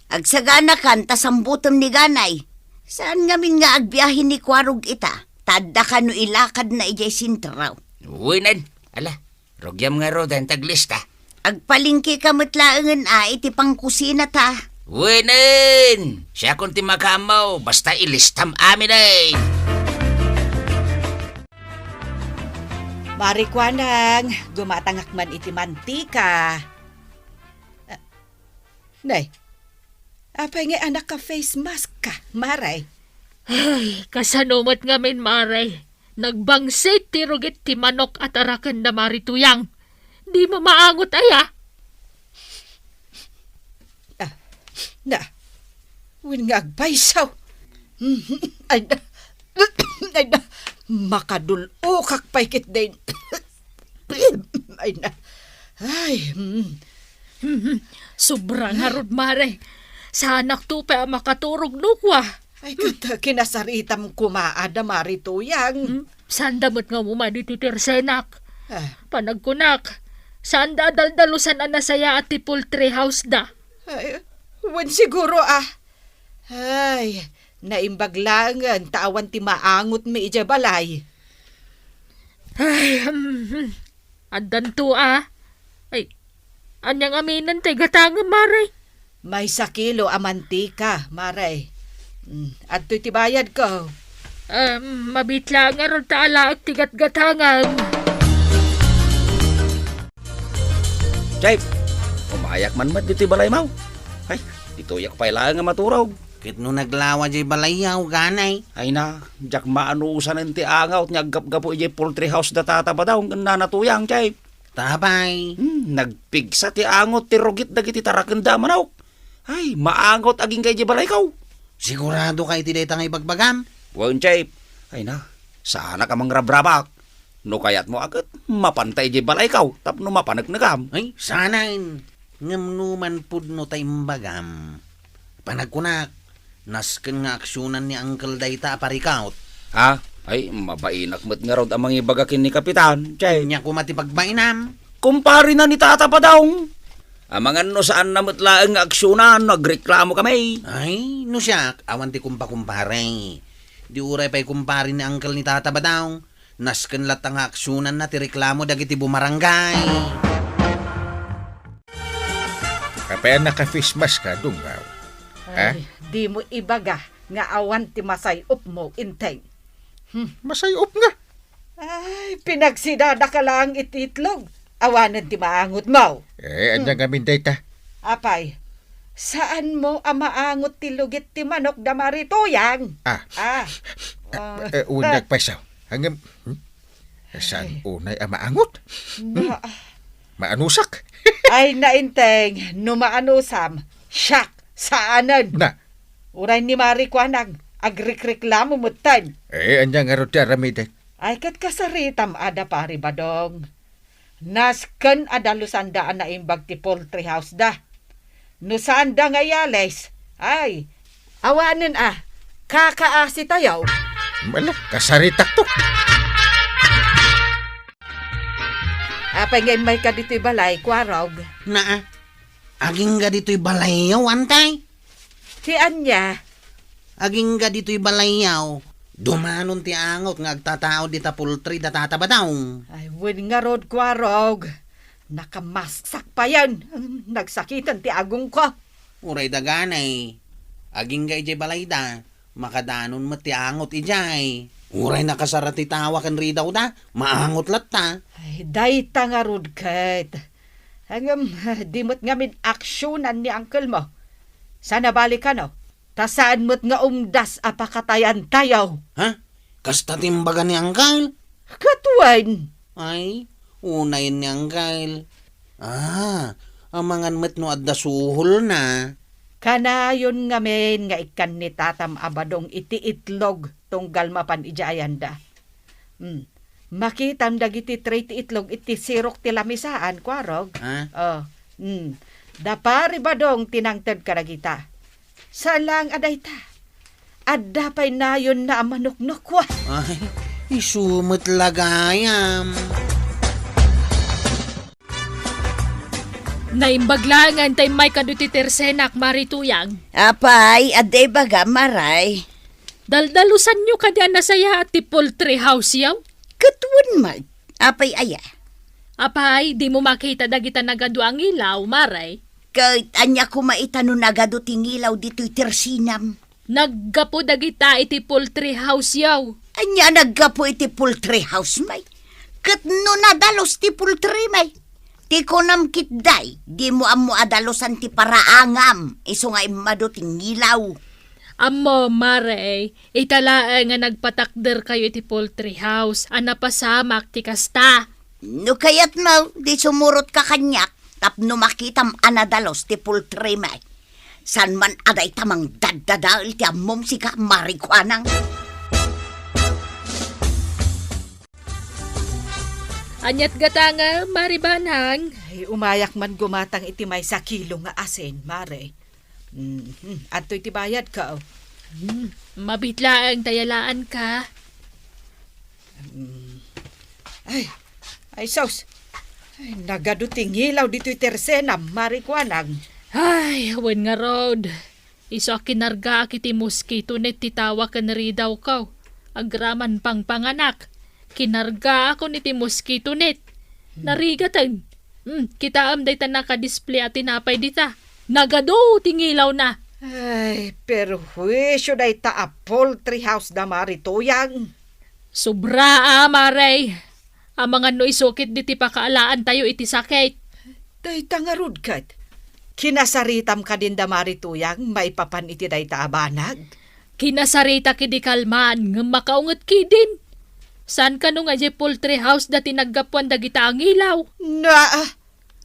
Agsaganakan ta sambutem ni Ganay. Saan ngamin nga agbiahe ni Kuarog ita, ta adda kano ilakadna idiay sentro. Wenen, ala, rugiam ngaruden ti aglista. Agpalengkeka met laengen, a, iti pangkusinata. Wenen, siakon ti makaammo, basta ilistam aminen. Mari Kuanang, gumatangak man iti mantika. Ah, nay, apay nga anak ka face mask ka, Mare? Ay, kasano met ngamin, Mare? Nagbangsit ti rugit ti manok a tarakenda, Mari Tuyang. Dimo maangot aya? Ah, na, wen nga agpayso. Ay na, ay na, makadul-okak pay ketdin. Ay na, ay, mm. Sobra ngarud, Mare. Saanakto pay a makaturog no kua. Ay, ket kinasaritam koma a da Mari Tuyang. Hmm? Saanda met nga umay ditoy ti arsenak. Ah. Panagkunak, saanda a daldalusan a nasayaat ti poultry house da. Ay, wen siguro, a. Ay, naimbag laengen ta awan ti maangotmi idiay balay. Ay, hmm, hmm. Addanto, a. Ay, ania ngamin ti gatangem, Mare? Maysa kilo a mantika, Mare. Mm, adtoy ti bayadko. Em, mabiit laeng ngarud ta alaek ti gatgatangem. Jay, umayak man met ditoy balaymo. Ay, ditoyak pay laeng a maturog. Ket no naglawa jay balayyo, Ganay? Ay na, diak maanusanen ti angot nga aggapgapu idiay poultry house da Tata Badong ken Nana Tuyang, Jay. Tapay. Hmm, nagpigsa ti angot ti rugit dagiti tarakenda a manok. Ay, maangot agingga idiay balayko. Sigurado ka iti dayta nga ibagbagam? Wen, Chief. Ay na, saanak a mangrabrabak. No kayatmo a ket, mapanta idiay balayko tapno mapaneknekam. Ay, saanen. Ngem no manpudno ta imbagam, panagkunak, nasken nga aksionan ni Uncle dayta a parikaut. Ha? Ay, mabainak met ngarud a mangibaga ken ni Kapitan, Chay. Ania koma ti pagbainam? Kumparena ni Tata Badong. Amangan no saanna met laeng nga aksionan no agreklamo kami. Ay, no siak, awan ti kumpakumpare. Di uray pay kumpare ni Uncle ni Tata Badong, nasken latta nga aksionanna ti reklamo dagiti bumarangay. Apay a naka-face mask ka, Dunggaw? Ha? Ay, dimo ibaga nga awan ti masay-opmo, Enteng. Hmm. Masay-op nga. Ay, pinagsidadaka laeng iti itlog. Awanen ti maangotmo. Eh, ania ngamin dayta? Apay, saanmo a maangot ti lugit ti manok da Mari Tuyang? Ah. Ah. Eh, eh, uneg pay sa. Ngem, hmm? Saan unay a maangot? Hmm? Maanusak? Ay, na, Enteng, no maanusam, siak, saanen. Na. Uray ni Mari Kuanang, agrikreklamo metten. Eh, ania ngarud ti aramidek? Ay, ket kasaritam a da Pari Badong. Nasken a dalusanda a naimbag ti poultry house da. No saanda nga iyalis, ay, awanen a, kakaasitayo. Mala, kasaritakto. Apay nga immayka ditoy balay, Kuarog? Naa, agingga ditoy balayyo, Antay? Ti ania? Agingga ditoy balayyo. Dumanon ti angot nga agtatao dita poultry da Tata Badong. Ay, wen ngarud, Kuarog. Nakamassak payen. Nagsakiten ti agongko. Uray daganay. Agingga idiay balayda. Makadanon met ti angot idiay. Uray nakasara ti tawa ken ridawda, maangot latta. Ay, dayta ngarud ket. Ngem, di met ngamin aksionan ni uncle mo. Saan a bali kano? Ta saan met nga umdas a pakatayantayo. Ha? Kasta ti imbaga ni uncle? Ket wen? Ay, unayen ni uncle. Ah, amangan met no adda suholna. Kanayon ngamin nga ikkan ni tatam a badong iti itlog tunggal mapan idiay ayanda. Hmm. Makitam dagiti tray ti itlog iti sirok ti lamisaan, kuarog? Ha? Oh. Hmm. Da Pari Badong ti nangted kadagita. Saan laeng a dayta. Adda pay nayonna a manuknukwa. Ay, isu met la gayam. Naimbag laengen ta immay kano ti tersenak, Mari Tuyang. Apay, adda ibagam, Maray? Daldalusanyo kadi a nasayaat ti poultry house-yo? Ket wen met. Apay aya? Apay, dimo makita dagita nagadu a ngilaw, Maray? Ket ania koma ita no nagadu ti ngilaw ditoy tersenam? Naggapu dagita iti poultry house-yo. Ania naggapu iti poultry house, may? Ket no nadalus ti poultry, may? Ti kunam ketdi, dimo ammo a dalusan ti paraangam, isu nga immadu ti ngilaw. Ammo, Mare, ita laeng nga nagpatakderkayo iti poultry house a napasamak ti kasta. No kayatmo, di sumurotka kaniak tapno makitam a nadalus ti poultry, may. Saan man a dayta mangdaddadael ti ammom sika, Mari Kuanang. Aniat gatangem, Mari Banang? Ay, umayak man gumatang iti maysa kilo nga asin, Mare. Mhm. Adtoy ti bayadko. Hmm, mabiit laeng ta yalaanka. Hmm. Ay, ay, sus. Ay, nagadu ti ngilaw ditoy tersenam, Mari Kuanang. Ay, wen ngarud. Isu a kinargaak iti mosquito net ti tawa ken ridawko. Agraman pangpanganak, kinargaakon iti mosquito net. Hmm. Narigaten. Hmm, kitaem dayta nakadisplay a tinapay dita. Nagadu ti ngilawna. Ay, perhuisio dayta a poultry house da Mari Tuyang. Sobra a, Mare. Amangan no isu ketdi ti pakaalaantayo iti sakit. Dayta ngarud ket. Kinasaritam kadin da Mari Tuyang maipapan iti dayta a banag? Kinasaritak idi kalman, ngem makaunget kedin. Saan kano nga idiay poultry house da ti naggapuan dagita a ngilaw? Naa,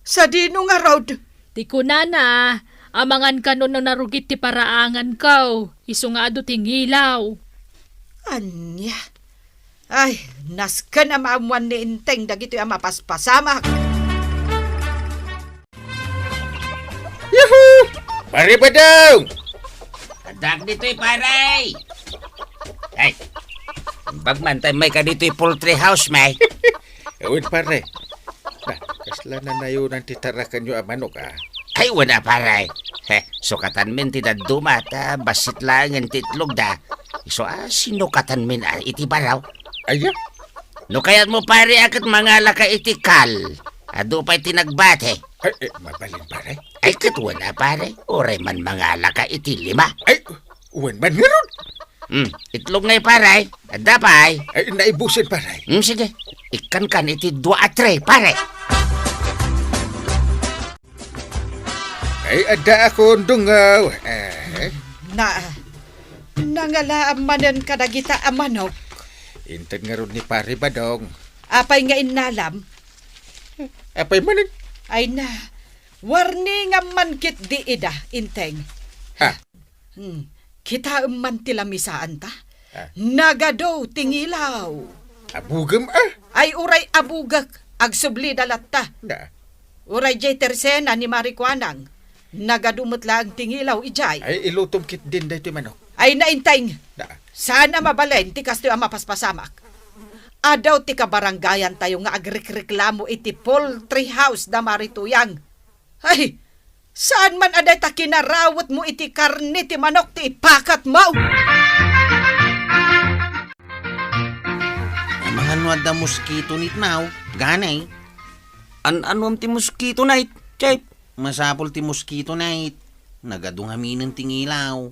sadino ngarud? Ti kunana, amangan kano no narugit ti paraanganko, isu nga adu ti ngilaw. Ania? Ay, nasken a maammoan ni Enteng dagitoy a mapaspasamak. Yahoo! Pare Badong! Addaak ditoy, pare! Ay, imbag man ta immay ka ditoy poultry house, may. Awan, pare. Na, kasla nanayonan ti tarakenyo a manok, a? Ay, wen a, pare. He, sukatanmin ti dadduma ta bassit laengen ti itlogda. Isu a sinukatanmin a iti baraw. Aya? No kayatmo, pare, a ket mangalaka iti kal. Adu pay ti nagbati. Ay, eh, mabalin, pare? Ay, ket wen a, pare. Uray man mangalaka iti lima. Ay, wen man ngarud. Hmm, itlog ngay, pare. Adda pay. Ay, naibusen, pare. Hmm, sige. Ikkankan iti dua a tray, pare. Ay, addaakon dungaw. Eh. Na, nangalaam manen kadagita a manok. Inted ngarud ni Pare Badong. Apay nga innalam? Apay manen? Ay na, warningam man ketdi ida, Enteng. Ha? Hmm. Kitaem man ti lamisaanta. Ah. Nagadu ti ngilaw. Abugem, a? Ay, uray abugek, agsublida latta. Na. Uray diay tersena ni Mari Kuanang. Nagadu met laeng ti ngilaw idiay. Ay, ilutom ketdin daytoy manok. Ay, na, Enteng. Na. Saan a mabalin ti kastoy a mapaspasamak. Adu ti kabarangayantayo nga agrikreklamo iti poultry house da Mari Tuyang. Ay, saan man a dayta kinarawetmo iti karne ti manok ti ipakatmo? Amangan no adda mosquito net, maw, gani. An-anuam ti mosquito net, Chief? Masapul ti mosquito net. Nagadu ngaminen ti ngilaw.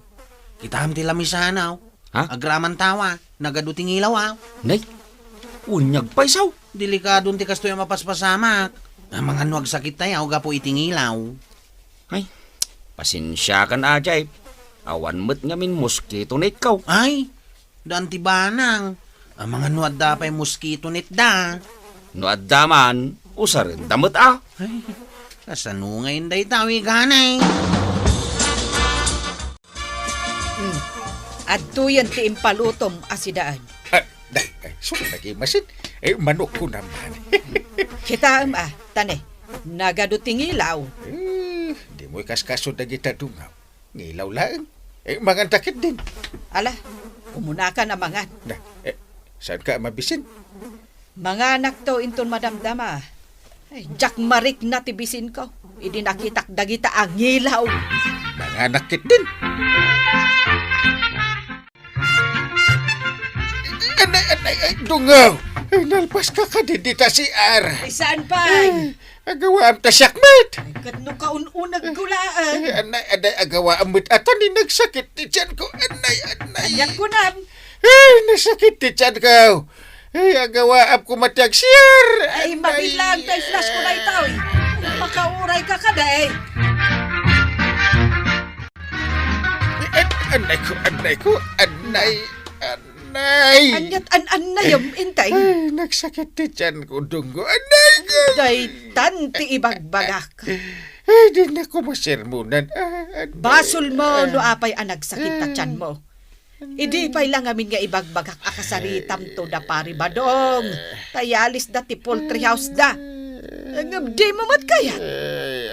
Kitaem ti lamisana, o. Ha? Agraman tawa, nagadu ti ngilaw, a. Nay, unyag pay, sao. Delikadon ti kastoy a mapaspasamak. Amangan no agsakit tayo gapu iti ngilaw. Ay, pasensiakan a, Chief. Awan met ngamin mosquito net, kaw. Ay, daan ti banang. Amangan no adda pay mosquito net da. No adda man, usarenda met a. Ay, kasano ngayen dayta, wiganay? Hmm. Adtoyen ti impalutom a sidaan. Ah, day, ay, saan naging masin? Eh, manok ko naman. Kitaem a, tane, nagadu ti ngilaw. Eh, di mo ikaskaso dagita dungaw. Ngilaw laeng. Eh, mangan ta ketdin. Ala, umuna ka na mangan. Na, eh, saan ka mabisin? Manganakto inton madamdama. Ay, diak marikna ti bisinko. Idi nakitak dagita a ngilaw. Manganak ketdin. Anay, anay, ay, dungaw. Ay, nalpas ka kadi dita C R. Ay, saan pay? Ay, agawaam ta siak met. Ay, ket no kaun-uneg ko laeng. Ay, anay, anay, agawaam met ata ni nagsakit ti tiyan ko. Anay, anay. Aniak kunam? Ay, nasakit ti tiyan ko. Ay, agawaam ko matiag sir. Ay, mabilang ta i-flash ko daytoy. Makauray ka kadi. Ay, anay ko, anay ko, anay, anay. Aniat an-annayem, Inteng? Ay, nagsakit ti tiyan ko, Dunggo. Anay ko. Daytan ti ibagbagak. Ay, di na ko masermonan. Ah, anay. Basol mo no apay a nagsakit ta tiyan mo. Idi pay la ngamin nga ibagbagak a kasaritamto da Pari Badong, ta ialisda ti poultry house da. Ngem dimo met kayat.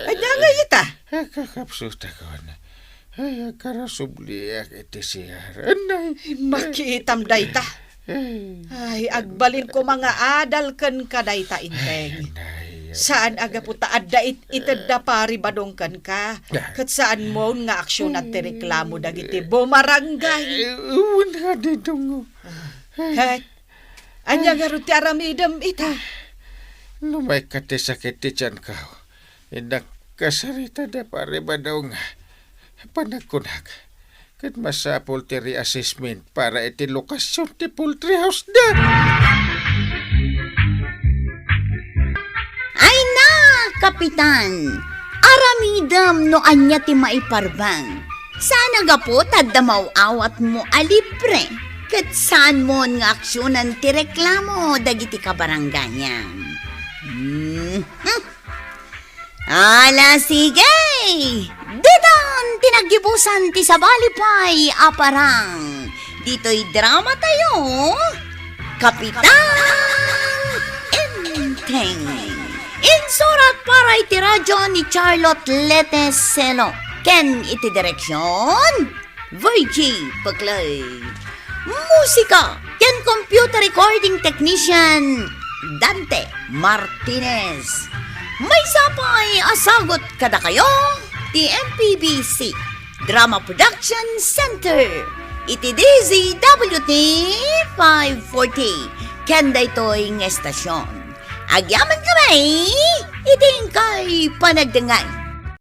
Ania ngay ita? Kakapsutakon. Ay, agkarasubliak iti C R. Anay. Makitam dayta. Ay, agbalin koma nga adal kenka dayta, Inteng. Ay, anay. Saan a gapu ta adda it-, ited da Pari Badong kenka. Ah. Ket saan mo nga aksionan ti reklamo dagiti bumarangay. Ay, wen nga di dungo. Ket, ania ngarud ti aramidem ita? Numayka ti sakit ti tiyanko. Innak kasarita da Pari Badong. Panagkunak. Ket masapul ti reassessment para iti lokasion ti poultry house da. Ay na, Kapitan! Aramidem no ania ti maiparbeng. Saan a gapu ta adda maaw-awatmo a libre, ket saanmon nga aksionan ti reklamo dagiti kabarangayem. Mhm. Ala, sige! Ditan ti naggibusan ti sabali pay a parang. Ditoy drama tayo, Kapitan Enteng. Insurat para iti radyo ni Charlotte Lete Selo ken iti direksyon Virgie Peclay. Musika ken computer recording technician, Dante Martinez. Maysa pay a sagut kadakayo ti M P B C Drama Production Center iti D Z W T five forty ken daytoy nga estasyon. Agyamankami iti inkay panagdengngeg.